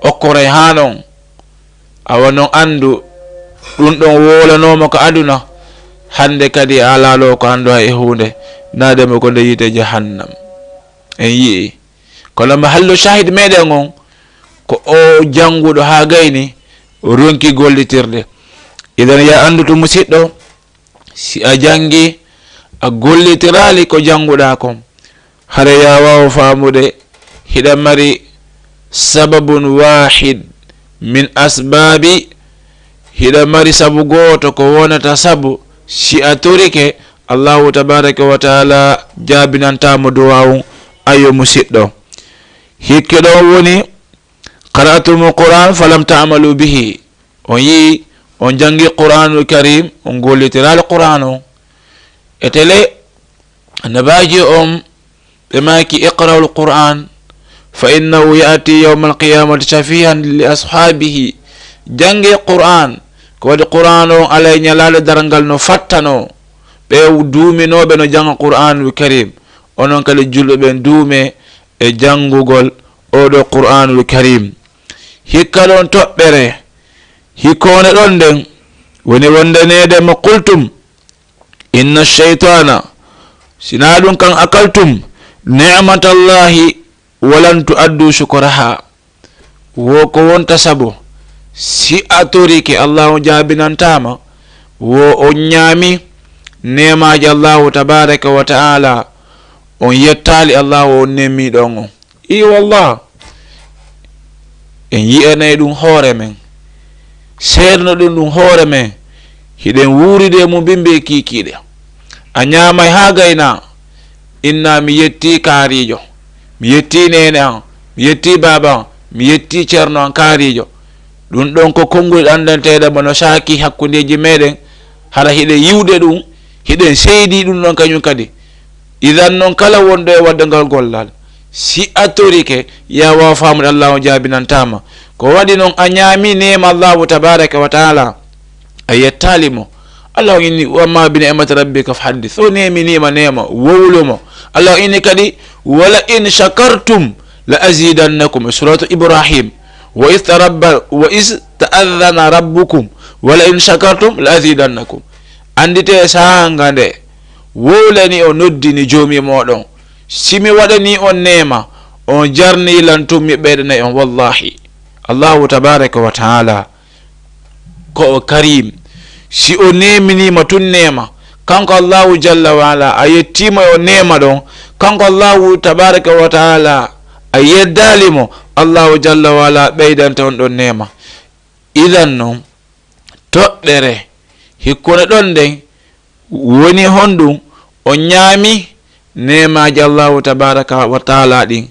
Okkoray haa non. Awa non anndu, ɗum ɗon wowlanooma ko aduna, hannde kadi a alaa ɗo ko anndu hay e huunde, naade mo ko nde yiite jahannam. En yi'i. Kono mahallu shahid meɗen on, ko o jannguɗo haa gayni, o ronki gollitirde. Idan ya anndu to musiɗɗo, si a janngi, a gollitiraali ko jannguɗaa kon, hara ya waaw faamude, hiɗa mari sababun wahid min asbaabi, hiɗa mari sabu gooto ko wonata sabu, si a torike Allahu tabaraka wa taala jaabinantaa mo duwaawu. Ayo musiɗɗo, hikke ɗo woni, qara'tumul Qur'an falam ta'malu bihi. On yi'i, on janngi Qur'anul Karim, on gollitiraali Qur'an on. E tele, annabaaji on, ɓe maaki, "Iqra'ul Qur'an, fa innahu ya'ti yawmal qiyamati shafi'an li ashaabihi." Jannge Qur'an, ko waɗi Qur'an on alay ñalaande darngal no fattanoo ɓe duuminooɓe no jannga Qur'anul Karim. Onon kadi julɓe ɓen, duume e janngugol oɗo Qur'anul Karim. Hikka ɗon toɓɓere, hikkoone ɗon nden, woni wondaneede mo qultum, inna shaytana, sinaa ɗum kan akaltum, ni'matallahi walan tu'addu shukuraha. Wo ko wonta sabu, si a torike Allahu jaabinantaama, wo on ñaami neemaaji Allahu tabaraka wa ta'ala, on yettaali Allahu on nemiɗon on. I wallah, en yi'anay ɗum hoore men. seerno ɗum ɗum hoore men, hiɗen wuuride e mum bimbi e kiikiiɗe. A ñaamay haa gayna, inna mi yetti kaariijo, mi yetti neene an, mi yetti baaba an, mi yetti ceerno an kaariijo. Ɗum ɗon ko konngol anndanteeɗo mo no saaki hakkundeeji meɗen, hara hiɗen yiwde ɗum, hiɗen seydi ɗum ɗon kañum kadi. Idan non kala wonɗo e waɗde ngal gollal, si a torike, ya waaw faamude Allahu jaabinantaama. Ko waɗi non a ñaami neema Allahu tabaraka wa taala, a yettaali mo. Allahu inni, "Wa amma bi ni'mati rabbika fa haddith." So neeminiima neema, wowlu mo. Allahu inni kadi, "Wala in shakartum la azidannakum." Suratu Ibrahim. "Wa iz tarabba-, wa iz ta'adhana rabbukum, wala in shakartum la azidannakum." Anndite saanga nde wowlani o noddini joomi mooɗon. Si mi waɗani on neema, on jarni lan tun mi ɓeydanay on. Wallahi, Allahu tabaraka wa taala ko o karim. Si o neeminiima tun neema, kanko Allahu jalla wa ala, a yettiimo e o neema ɗon, kanko Allahu tabaraka wa taala, a yeddaali mo, Allahu jalla wa ala ɓeydante on ɗon neema. Idan non, toɗɗere hikkune ɗon nden woni honɗum? On ñaami neemaaji Allahu tabaraka wa taala ɗin,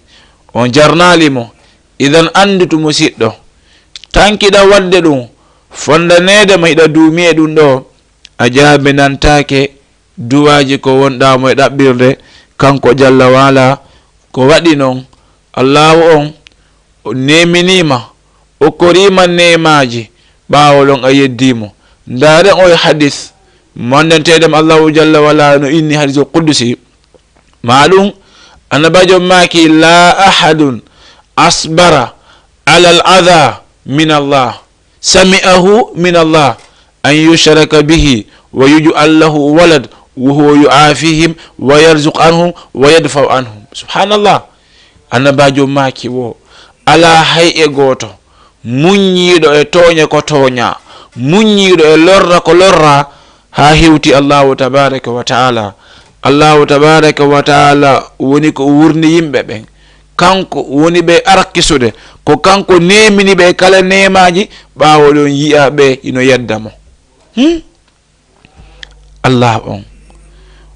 on jarnaali mo. Idan annditu musiɗɗo, tankiɗa waɗde ɗum, fondaneede mo hiɗa duumi e ɗum ɗo, a jaabinantaake duwaaji ko wonɗaa mo e ɗaɓɓirde, kanko jalla wa ala. Ko waɗi non, Allahu on, o neeminiima, okkoriima neemaaji, ɓaawo ɗon a yeddii mo. Ndaaren oye hadis, monnanteeɗo mo Allahu jalla wa ala no inni hadisul qudsi, ma ɗum, Annabaajo maaki, "La ahadun asbara ala al adha min Allah." Sami'ahu min Allah an yushraka bihi wa yuj'al lahu walad wa huwa yu'afihim wa yarzuq anhum wa yadfa'u anhum. Subhanallah. Annabaajo maaki wo, alaa hay e gooto muññiiɗo e tooña ko tooña, muññiiɗo e lorra ko lorra, haa hewti Allahu tabaraka wa taala. Allahu tabaraka wa taala woni ko wurni yimɓe ɓen. Kanko woni ɓe arkisude. Ko kanko neemini ɓe kala neemaaji, ɓaawo ɗon yi'a ɓe ino yedda mo. Hmm? Allah on.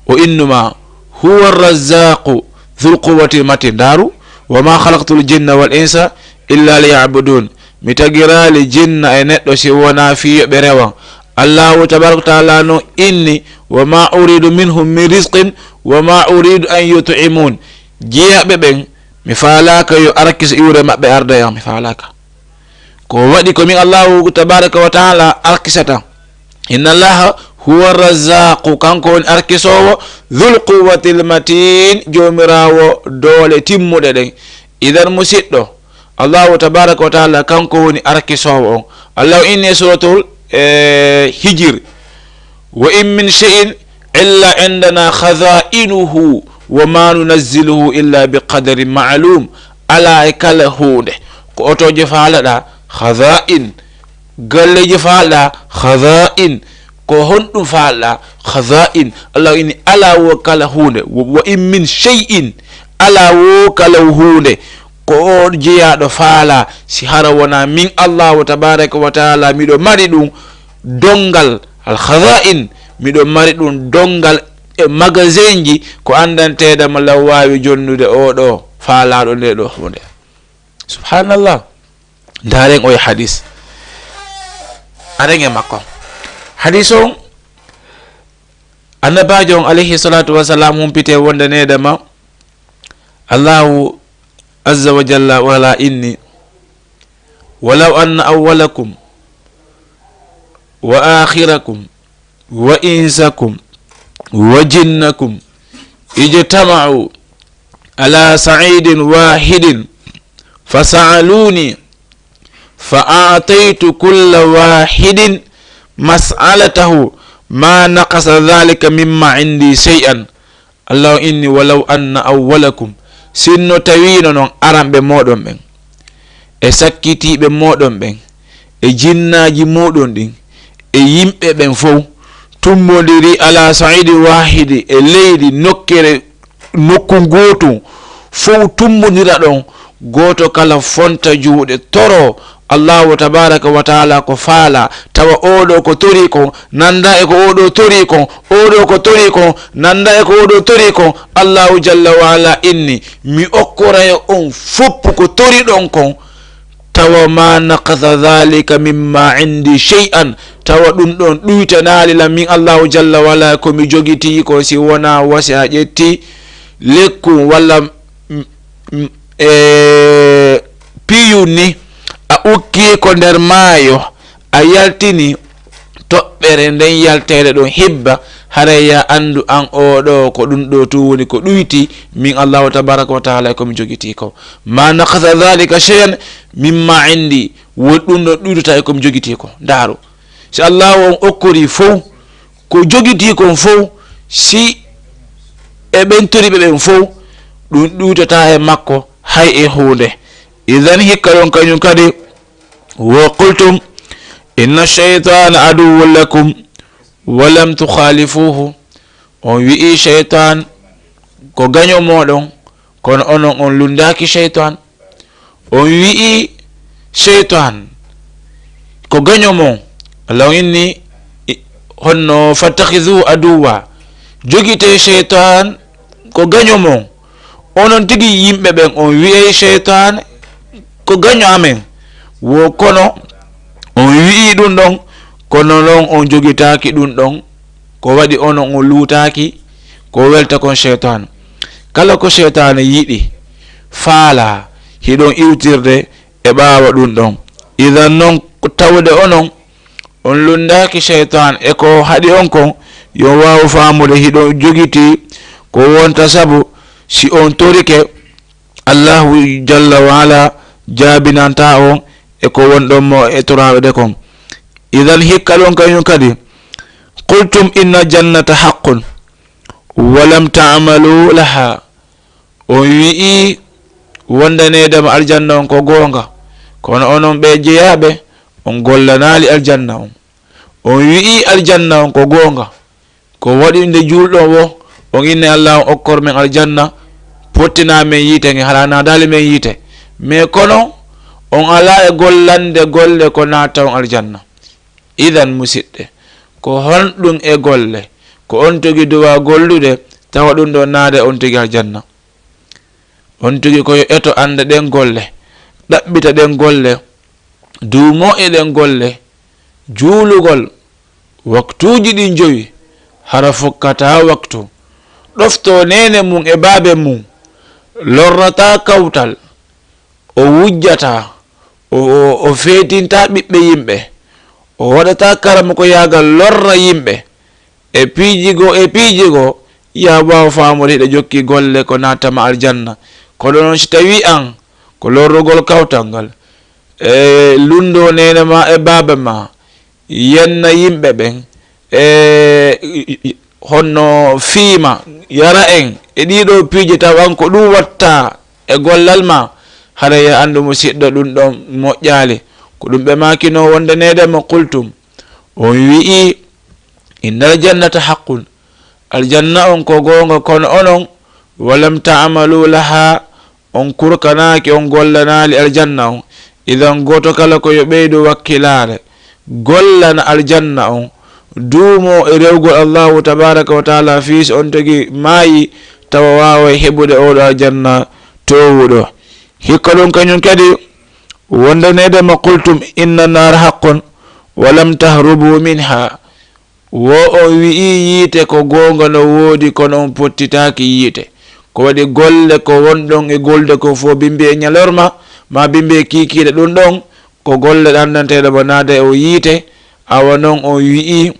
O innuma, "Huwa razzaqu dhul quwwatil matin." Ndaaru, "Wa ma khalaqtul jinna wal insa illa liya'budun." Mi tagiraali jinna e neɗɗo si wonaa fii yo ɓe rewan. Allahu tabaraka wa taala non inni, "Wa ma uridu minhum min rizqin wa ma uridu an yut'imun." Jiyaaɓe ɓen, mi faalaaka yo arkiso iwre maɓɓe arda yam, mi faalaaka. Ko waɗi ko min Allahu tabaraka wa taala arkisata. Inna Allaha huwa razzaqu, kanko woni arkisoowo, dhul quwwatil matin, joomiraawo doole timmuɗe ɗen. Idan musiɗɗo, Allahu tabaraka wa taala kanko woni arkisoowo on. Allahu inni e suratul, eh, Hijir, "Wa in min shay'in illa indana khaza'inuhu wa ma nunazziluhu illa bi qadarin ma'lum." Alaa e kala huunde, ko otooje faalaɗaa, khaza'in, galleeji faalaɗaa, khaza'in, ko honɗum faalaɗaa, khaza'in. Allah inni alaa wo kala huunde, wa in min shay'in, alaa wo kala huunde, ko o jeyaaɗo faalaa, si hara wonaa min Allahu tabaraka wa taala, miɗo mari ɗum donngal, al khaza'in, miɗo mari ɗum donngal e magasinji ko anndanteeɗo mo law waawi jonnude oo ɗoo faalaaɗo nde ɗoo huunde. Subhanallah. Ndaaren oye hadis. Aren e makko. Hadis on, Annabaajo on alayhi salatu wa salam humpite wonde needama, Allahu azza wa jalla wa ala inni, "Walaw anna awwalakum wa akhirakum wa insakum wa jinnakum ijtama'u ala sa'idin wahidin fasa'aluni fa a'taytu kulla wahidin mas'alatahu ma naqasa dhalika mimma indi shay'an." Allahu inni, "Walaw anna awwalakum," sinno tawiino non aranɓe mooɗon ɓen, e sakkitiiɓe mooɗon ɓen, e jinnaaji muuɗon ɗin, e yimɓe ɓen fow, tumbondiri ala sa'idi wahidi, e leydi nokkere, nokku ngootu, fow tumbondira ɗon, gooto kala fonta juuɗe toro Allahu tabaraka wa taala ko faala, tawa oɗo ko tori kon nanda e ko oɗo tori kon, oɗo ko tori kon nanda e ko oɗo tori kon. Allahu jalla wa ala inni, mi okkorayo on foppu ko toriɗon kon. Tawa ma naqasa dhalika mimma indi shay'an, tawa ɗum ɗon ɗuytanaali lan min Allahu jalla wa ala ko mi jogitii ko, si wona wasi a ƴetti lekku walla m- m- e piyu ni, a ukki ko nder maayo, a yaltini toɓɓere nden yalteede ɗon hibba, haray ya anndu an oɗo ko ɗum ɗo tun woni ko ɗuyti min Allahu tabaraka wa taala e ko mi jogitii ko. Ma naqasa dhalika shay'an mimma indi, won ɗum ɗo ɗuytata e ko mi jogitii ko. Ndaaru, si Allahu on okkori fow ko jogitii kon fow, si e ɓen toriɓe ɓen fow, ɗum ɗuytata e makko hay e huunde. Idan hikka ɗon kañum kadi, wa qultum inna shaytana aduwwun lakum wa lam tukhalifuhu. On wi'i shaytan ko gaño moɗon, kono onon on lundaaki shaytan. On wi'i shaytan ko gaño mon. Allah on inni, i- honno, fattakhidhu aduwwa, jogite shaytan ko gaño mon. Onon tigi yimɓe ɓen, on wi'ay shaytan ko gaño amen. Wo kono on wi'i ɗum ɗon, kono non on jogitaaki ɗum ɗon. Ko waɗi onon on luutaaki ko welta kon shaytan. Kala ko shaytan yiɗi, faala, hiɗon iwtirde e ɓaawo ɗum ɗon. Idan non, ko tawde onon on lundaaki shaytan e ko haɗi on kon, yo waawu faamude hiɗon jogiti ko wonta sabu si on torike, Allahu jalla wa ala jaabinanta on e ko wonɗon mo e toraade kon. Idan hikka ɗon kañum kadi, qultum inna jannata haqqun wa lam ta'malu laha. On wi'i wondaneede mo aljanna on ko goonga, kono onon ɓe jeyaaɓe on gollanaali aljanna on. On wi'i aljanna on ko goonga, ko waɗi nde juulɗon wo, on inni Allah on okkor men aljanna, pottina men yiite nge, hara naadaali men yiite. Mais kono on alaa e gollande golle ko naata on aljanna. Idan musiɗɓe, ko honɗum e golle ko on tigi duwa gollude tawa ɗum ɗo naade on tigi aljanna? On tigi ko yo eto annda ɗen golle, ɗaɓɓita ɗen golle, duumo e ɗen golle, juulugol waktuuji ɗin jowi, hara fokkata waktu, ɗofto neene mum e baabe mum, lorrata kawtal, o wujjata, o, o, o feetinta ɓiɓɓe yimɓe, o waɗata karamokoyaagal lorra yimɓe, e piiji goo, e piiji goo, ya waaw faamude hiɗa jokki golle ko nattama aljanna. Kono noon si tawi an ko lorrugol kawtal ngal, e lunndo neene ma e baaba ma, yenna yimɓe ɓen, e honno fiima, yara en, e ɗiɗo piiji taw an ko ɗum watta e gollal ma, haray ya anndu musiɗɗo ɗum ɗon moƴƴaali. Ko ɗum ɓe maakino wonde neede mo qultum, on wi'i, innal jannata haqqun, aljanna on ko goonga, kono onon, walam ta'malu laha, on kurkanaaki, on gollanaali aljanna on. Idan gooto kala ko yo ɓeydu wakkilaare, gollana aljanna on, duumo e rewgol Allahu tabaraka wa taala, fii so on tigi maayi, tawa waaway heɓude oɗo aljanna toowuɗo. Hikka ɗum kañum kadi, wondaneede ma qultum inna naara haqqun, walam tahrubu minha. Wo on wi'i yiite ko goonga no woodi, kono on pottitaaki yiite. Ko waɗi golle ko wonɗon e golde ko fof bimbi e ñalorma, ma bimbi e kiikiiɗe ɗum ɗon, ko golle ɗandanteeɗe mo naade o yiite, awa noon on wi'i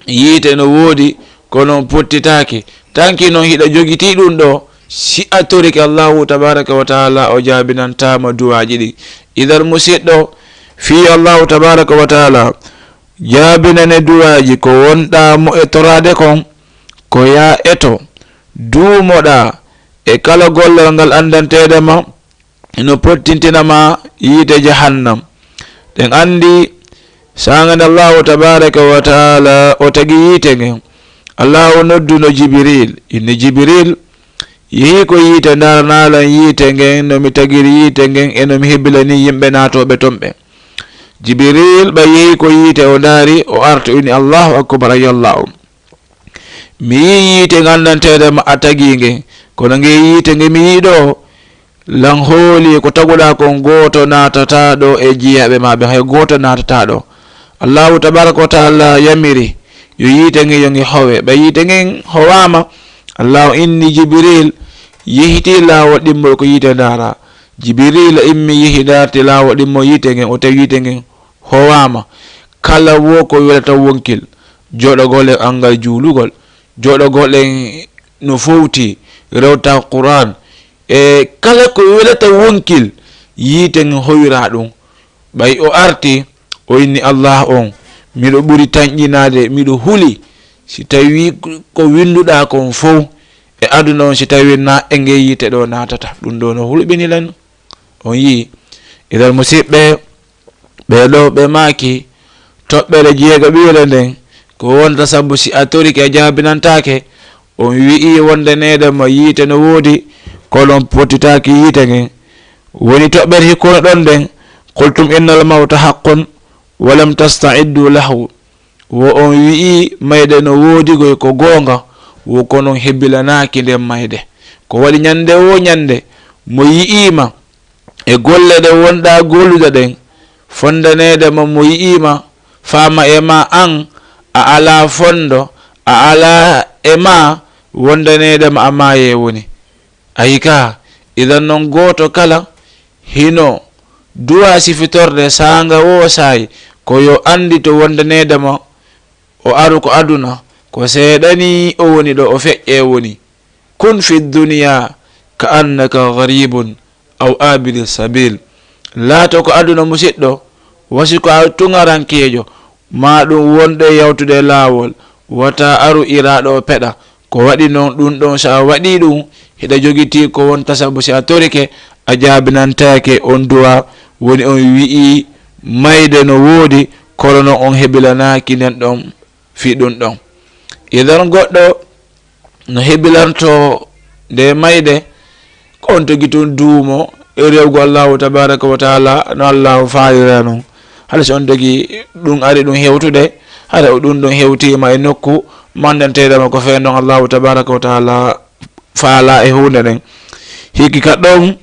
yiite no woodi, kono on pottitaaki. Tanki noon hiɗa jogitii ɗum ɗo, si a torike Allahu tabaraka wa taala, o jaabinantaama duwaaji ɗi. Idan musiɗɗo, fii Allahu tabaraka wa taala, jaabinane duwaaji ko wonɗaa mo e toraade kon, ko yaa eto, duumoɗaa e kala gollal ngal anndanteede ma, no pottintina ma yiite jahannam. Ɗen anndi, saanga nde Allahu tabaraka wa taala o tagi yiite ngen, Allahu nodduno Jibril, inni Jibril, yehi ko yiite, ndaaranalan yiite ngen, no mi tagiri yiite ngen, e no mi hebilani yimɓe naatooɓe ton ɓen. Jibril ɓay yehi ko yiite, o ndaari, o arti, o inni, "Allahu akbar, ay Allah o. Mi yii yiite nganndanteede ma a tagii nge, kono nge yiite nge mi yii ɗo, lan hooli ko taguɗaa kon gooto naatataa ɗo e jiyaaɓe ma ɓen, hay gooto naatataa ɗo." Allahu tabaraka wa taala yamiri yo yiite nge yo nge howe. Ɓay yiite ngen howaama, Allahu inni Jibril yehitii laawol ɗimmol ko yiite ndaara. Jibril immi yehi ndaarti laawol ɗimmol yiite ngen, o tawi yiite ngen howaama. Kala wo ko welata wonkil, jooɗagol en anngal juulugol, jooɗagol en no fowti, rewta Qur'an, e kala ko welata wonkil, yiite ngen howira ɗum. Ɓay o arti, o inni, "Allah on, miɗo ɓuri tanƴinaade, miɗo huli si tawi ko winnduɗaa kon fow e aduna on, si tawi na e ngee yiite ɗo naatata." Ɗum ɗo no hulɓini lan. On yii, idan musiɓɓe, ɓee ɗo ɓe maaki toɓɓere jeegaɓiire nden, ko wonta sabu si a torike a jaabinantaake, on wi'i wonde neede ma yiite no woodi, kono on pottitaaki yiite ngen. Woni toɓɓere hikkunde ɗon nden, "Qultum innal mawta haqqun wa lam tasta'iddu lahu." Wo on wi'i mayde no woodi goy ko goonga, wo kono on hebilanaaki nden mayde. Ko waɗi ñande wo ñande mo yi'iima e golle ɗe wonɗaa gollude ɗen, fondaneede ma mo yi'iima, faama e ma an, a alaa fondo, a alaa e ma, wondaneede ma a maaye woni. Ayi ka, idan non gooto kala hino duwa sifitorde saanga wo saayi, ko yo anndito wondaneede ma o aru ko aduna, ko seeɗani o woni ɗo o feƴƴe woni. Kun fi dunya ka annaka gharibun aw abiri sabil. Laato ko aduna musiɗɗo, wasi ko a tuŋarankeejo, ma ɗum wonɗo e yawtude laawol, wata aru iraaɗo o peɗa. Ko waɗi non ɗum ɗon, so a waɗi ɗum, hiɗa jogitii ko wonta sabu si a torike, a jaabinantaake on duwa, woni on wi'i mayde no woodi, kono non on hebilanaaki nden ɗon fii ɗum ɗon. Idan goɗɗo no hebilanto nde mayde, ko on tigi tun duumo e rewgo Allahu tabaraka wa taala no Allahu faalira non. Hade so on tigi ɗum ari ɗum hewtude, hade o ɗum ɗum hewtiima e nokku mandanteeɗo ma ko feen ɗon Allahu tabaraka wa taala faala e huunde nden. Hikki ka ɗon,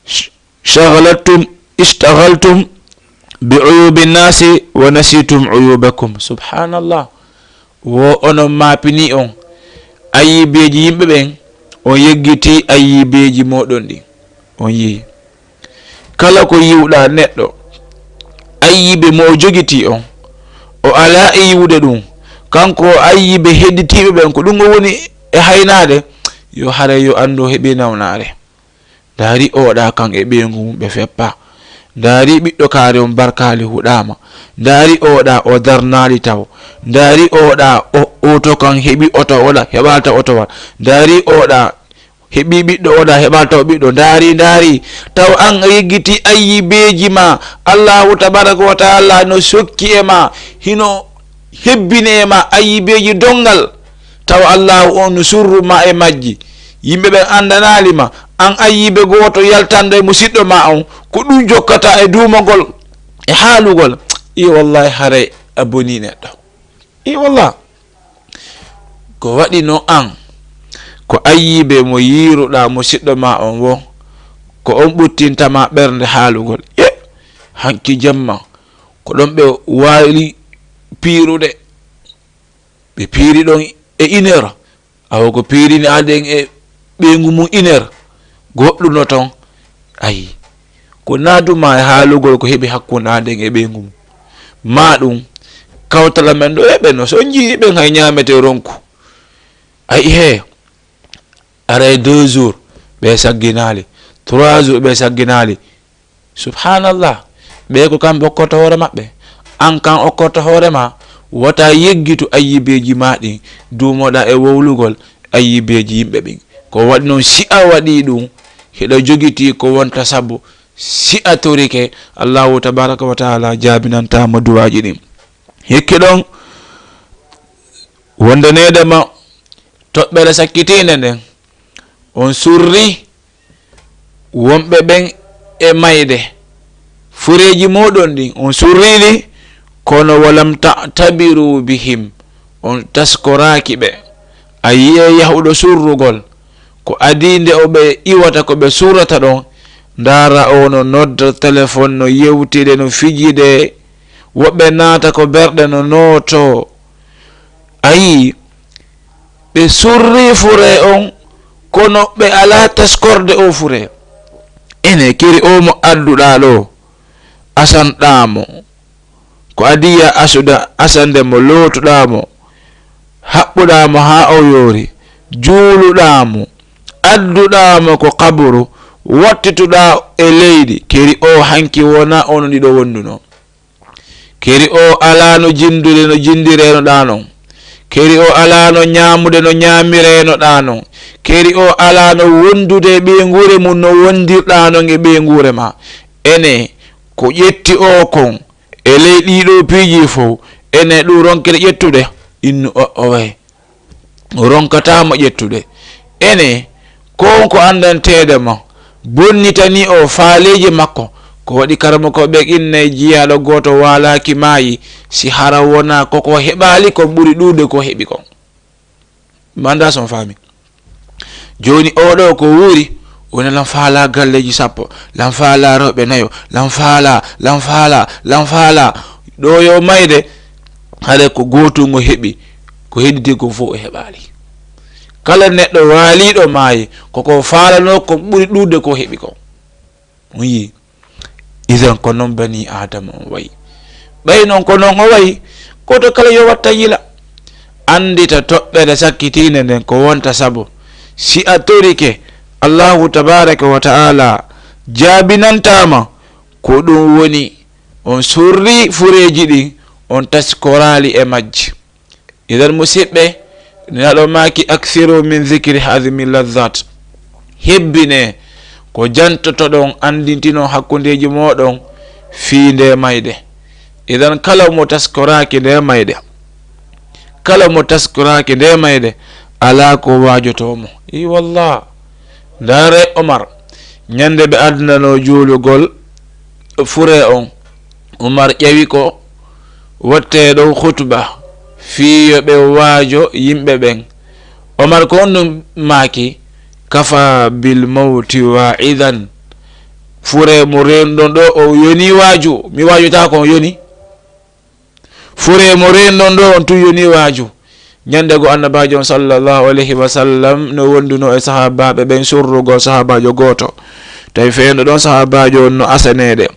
sh-, shaghalattum, ishtaghaltum bi uyubi nnasi wa nasitum uyubakum. Subhanallah. Wo onon maapini on ayibeeji yimɓe ɓen, on yeggitii ayibeeji mooɗon ɗin. On yi'i. Kala ko yiwɗaa neɗɗo, ayibe mo o jogitii on, o alaa e yiwude ɗum. Kanko o ayibe hedditiiɓe ɓen, ko ɗum o woni e haynaade, yo haray yo anndu o heɓii nawnaare. Ndaari oɗa kan e ɓeyngu mum ɓe feppa. Ndaari ɓiɗɗo kaari on barkaali huɗaama. Ndaari oɗa o darnaali taw. Ndaari oɗa o, oto kan heɓi oto oɗa heɓaali taw oto wal. Ndaari oɗa heɓi ɓiɗɗo oɗa heɓaali taw ɓiɗɗo. Ndaari, ndaari. Taw an a yeggiti ayibeeji ma. Allahu tabaraka wa taala no sokki e ma. Hino hebbini e ma ayibeeji donngal. Taw Allahu on no surru ma e majji. Yimɓe ɓen anndanaali ma. An ayibe gooto yaltanɗo e musiɗɗo ma on. Ko ɗum jokkata e duumagol, e haalugol. I wallahi haray a bonii neɗɗo. I wallah. Ko waɗi non an, ko ayibe mo yiiruɗaa musiɗɗo ma on wo, ko on ɓuttinta ma ɓernde haalugol. E hanki jemma, ko ɗon ɓe waali piirude. Ɓe piiri ɗon e une heure. Awa ko piirini aden e ɓeyngu mum une heure. Goɗɗum no ton. Ayi. Ko naaduma e haalugol ko heɓi hakkunde aden e ɓeyngu mum. Ma ɗum, kawtala men ɗo e ɓe no, so on njii ɓen hay ñaamete ronku. Ayi he, aray deux jours, ɓe sagginaali. Trois jours, ɓe sagginaali. Subhanallah. Ɓe ko kamɓe okkorta hoore maɓɓe. An kan okkorta hoore ma, wota yeggitu ayibeeji ma ɗin, duumoɗa e wowlugol ayibeeji yimɓe ɓin. Ko waɗi non, si a waɗi ɗum, hiɗa jogiti ko wonta sabu, si a torike, Allahu tabaraka wa taala jaabinanta mo duwaaji ɗin. Hikki ɗon, wonde neede ma toɓɓere sakkitiinde nden, on surri wonɓe ɓen e mayde, Fureeji mooɗon ɗin, on surriili, kono walam ta'tabiru bihim, on taskoraaki ɓe. A yi'e yahuɗo surrugol, ko adii nde o ɓe iwata ko ɓe surrata ɗon, ndaara o no nodda telefon, no yewtide, no fijide, woɓɓe naata ko berɗe no nooto. A yii, ɓe surri furee on, kono ɓe alaa taskorde o furee. Ene keri o mo adduɗaa ɗo, asanɗaa mo. Ko adii ya asuda, asande mo, lootuɗaa mo, haɓɓuɗaa mo haa o yoori, juuluɗaa mo, adduɗaa mo ko qaburu, wattituɗaa e leydi. Keri o hanki wona ono ɗiɗo wonduno. Keri o alaa no jindude no jindireno ɗaa non. Keri o alaa no ñaamude no ñaamireno ɗaa non. Keri o alaa no wondude e ɓeynguure mum no wondirɗaa non e ɓeynguure ma. Ene ko ƴetti o kon e ley ɗiɗo piiji fow, ene ɗum ronkete ƴettude? Innu o, o way. Ronkataa mo ƴettude. Ene, ko on ko anndanteede mo, bonnitani o faaleeji makko. Ko waɗi karamoko ɓe innay jiyaaɗo gooto waalaaki maayi, si hara wonaa koko heɓaali ko ɓuri ɗuuɗe ko heɓi kon. Manda son faami. Jooni oɗo ko wuuri, wona lan faalaa galleeji sappo, lan faalaa rewɓe nayo, lan faalaa, lan faalaa, lan faalaa. Ɗo yo mayde, haɗa ko gootungo heɓi, ko hedditi ko fof o heɓaali. Kala neɗɗo waaliiɗo maayi, koko faalanoo ko ɓuri ɗuuɗde ko heɓi ko. On yii? Idan ko noon bani Aadama on wayi. Ɓay noon ko noon o wayi, gooto kala yo watta yila. Anndita toɓɓere sakkitiinde nden ko wonta sabu. Si a torike Allahu tabaaraka wa ta'ala jaabinantaama, ko ɗum woni on surri fureeji ɗin, on taskoraali e majji. Idan musiɓɓe, Nulaaɗo maaki, "Akthiru min dhikri hadhimi ladhat." Hebbine ko jantotoɗon, anndintinon hakkundeeji mooɗon fii nde mayde. Idan kala mo taskoraaki nde mayde, kala mo taskoraaki nde mayde, alaa ko waajotoo mo. I wallah. Ndaare Omar, ñande ɓe addanoo juulugol fure on, Umar ƴawi ko wattee ɗon khutba fii yo ɓe waajo yimɓe ɓen. Omar ko on ɗum maaki, "Kafa bil mawti wa'idan." Fure mo reenɗon ɗo o yoni waaju, mi waajotaako on yoni. Fure mo reenɗon ɗo on tun yoni waaju. Ñande go Annabaajo on sallallahu alayhi wa sallam no wonduno e sahaabaaɓe ɓen surrugol sahaabaajo gooto. Tawi feenɗo ɗon sahaabaajo on no asaneede.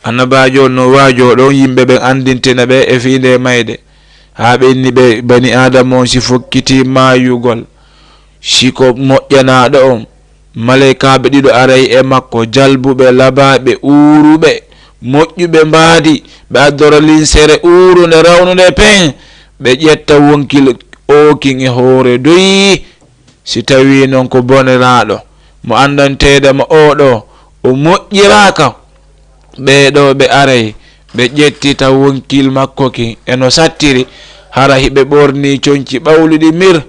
Annabaajo on no waajoo ɗon yimɓe ɓen anndintina ɓe e fii nde mayde. Haa ɓe inni ɓe, bani Aadama on si fokkitii maayugol, si ko moƴƴanaaɗo on, maleykaaɓe ɗiɗo aray e makko, jalbuɓe, labaaɓe, uuruɓe, moƴƴuɓe mbaadi, ɓe addora linsere uurunde rawnunde peen, ɓe ƴetta wonkil ookin e hoore doyi. Si tawii non ko boniraaɗo, mo anndanteede ma oo ɗoo, o moƴƴiraaka, ɓee ɗoo ɓe aray, ɓe ƴettita wonkil makko kin e no sattiri, hara hiɓe ɓornii conci ɓawluɗi mir,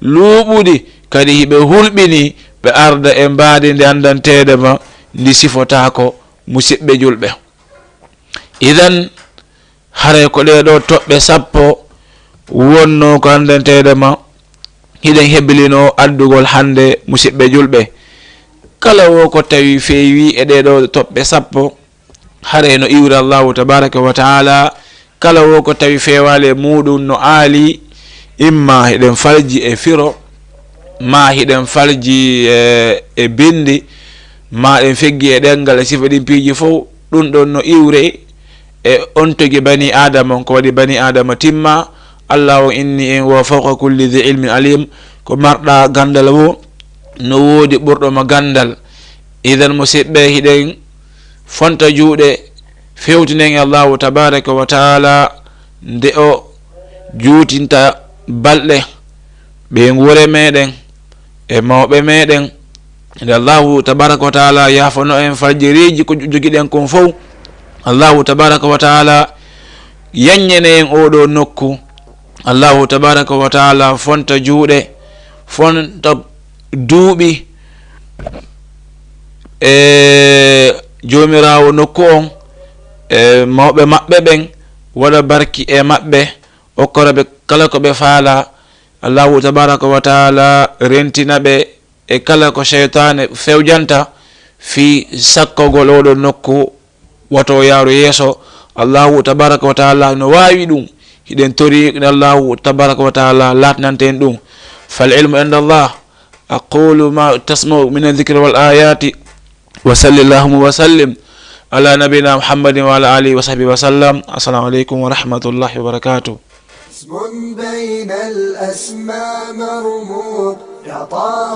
luuɓuɗi, kadi hiɓe hulɓinii, ɓe arda e mbaadi ndi anndanteede ma, ndi sifotaako, musiɓɓe julɓe. Idan, haray ko ɗee ɗoo toɓɓe sappo wonnoo ko anndanteede ma, hiɗen hebilinoo addugol hannde, musiɓɓe julɓe. Kala wo ko tawi feewii e ɗee ɗoo toɓɓe sappo, haray no iwri Allahu tabaaraka wa ta'ala. Kala wo ko tawi feewaali e muuɗum no aali, imma hiɗen falji e firo, maa hiɗen falji e, e binndi, maa ɗen feggi e ɗemngal e sifa ɗin piiji fow, ɗum ɗon no iwre e on togi bani Aadama on, ko waɗi bani Aadama timma. Allah on inni en, "Wa fawqa kulli dhi ilmin alim," ko marɗa ganndal wo, no woodi ɓurɗo mo ganndal. Idan, musiɓɓe, hiɗen fonta juuɗe, fewtinen e Allahu tabaaraka wa ta'ala, nde o juutinta balɗe ɓeynguure meɗen e mawɓe meɗen, nde Allahu tabaaraka wa ta'ala yaafano en fajiriiji ko jogiɗen kon fow. Allahu tabaaraka wa ta'ala yanñene en oo ɗoo nokku. Allahu tabaaraka wa ta'ala fonta juuɗe, fonta duuɓi, e Joomiraawo nokku on e mawɓe maɓɓe ɓen, waɗa barki e maɓɓe, okkora ɓe kala ko ɓe faala. Allahu tabaraka wa taala rentina ɓe e kala ko seytaane fewjanta fii sakkogol oo ɗoo nokku, wato yaaru yeeso. Allahu tabaraka wa taala no waawi ɗum. Hiɗen tori Allahu tabaraka wa taala laatanante en ɗum. Fal ilmu inda Allah. Aqulu ma tasma'u min adh-dhikri wal ayati. Wa sallallahu wa sallim ala nabina Muhammadin wa ala alihi wa sahbihi wa sallam. Assalamu alaikum wa rahmatullahi wa barakatuh. اسم بين الأسماء مرموق، يا طه.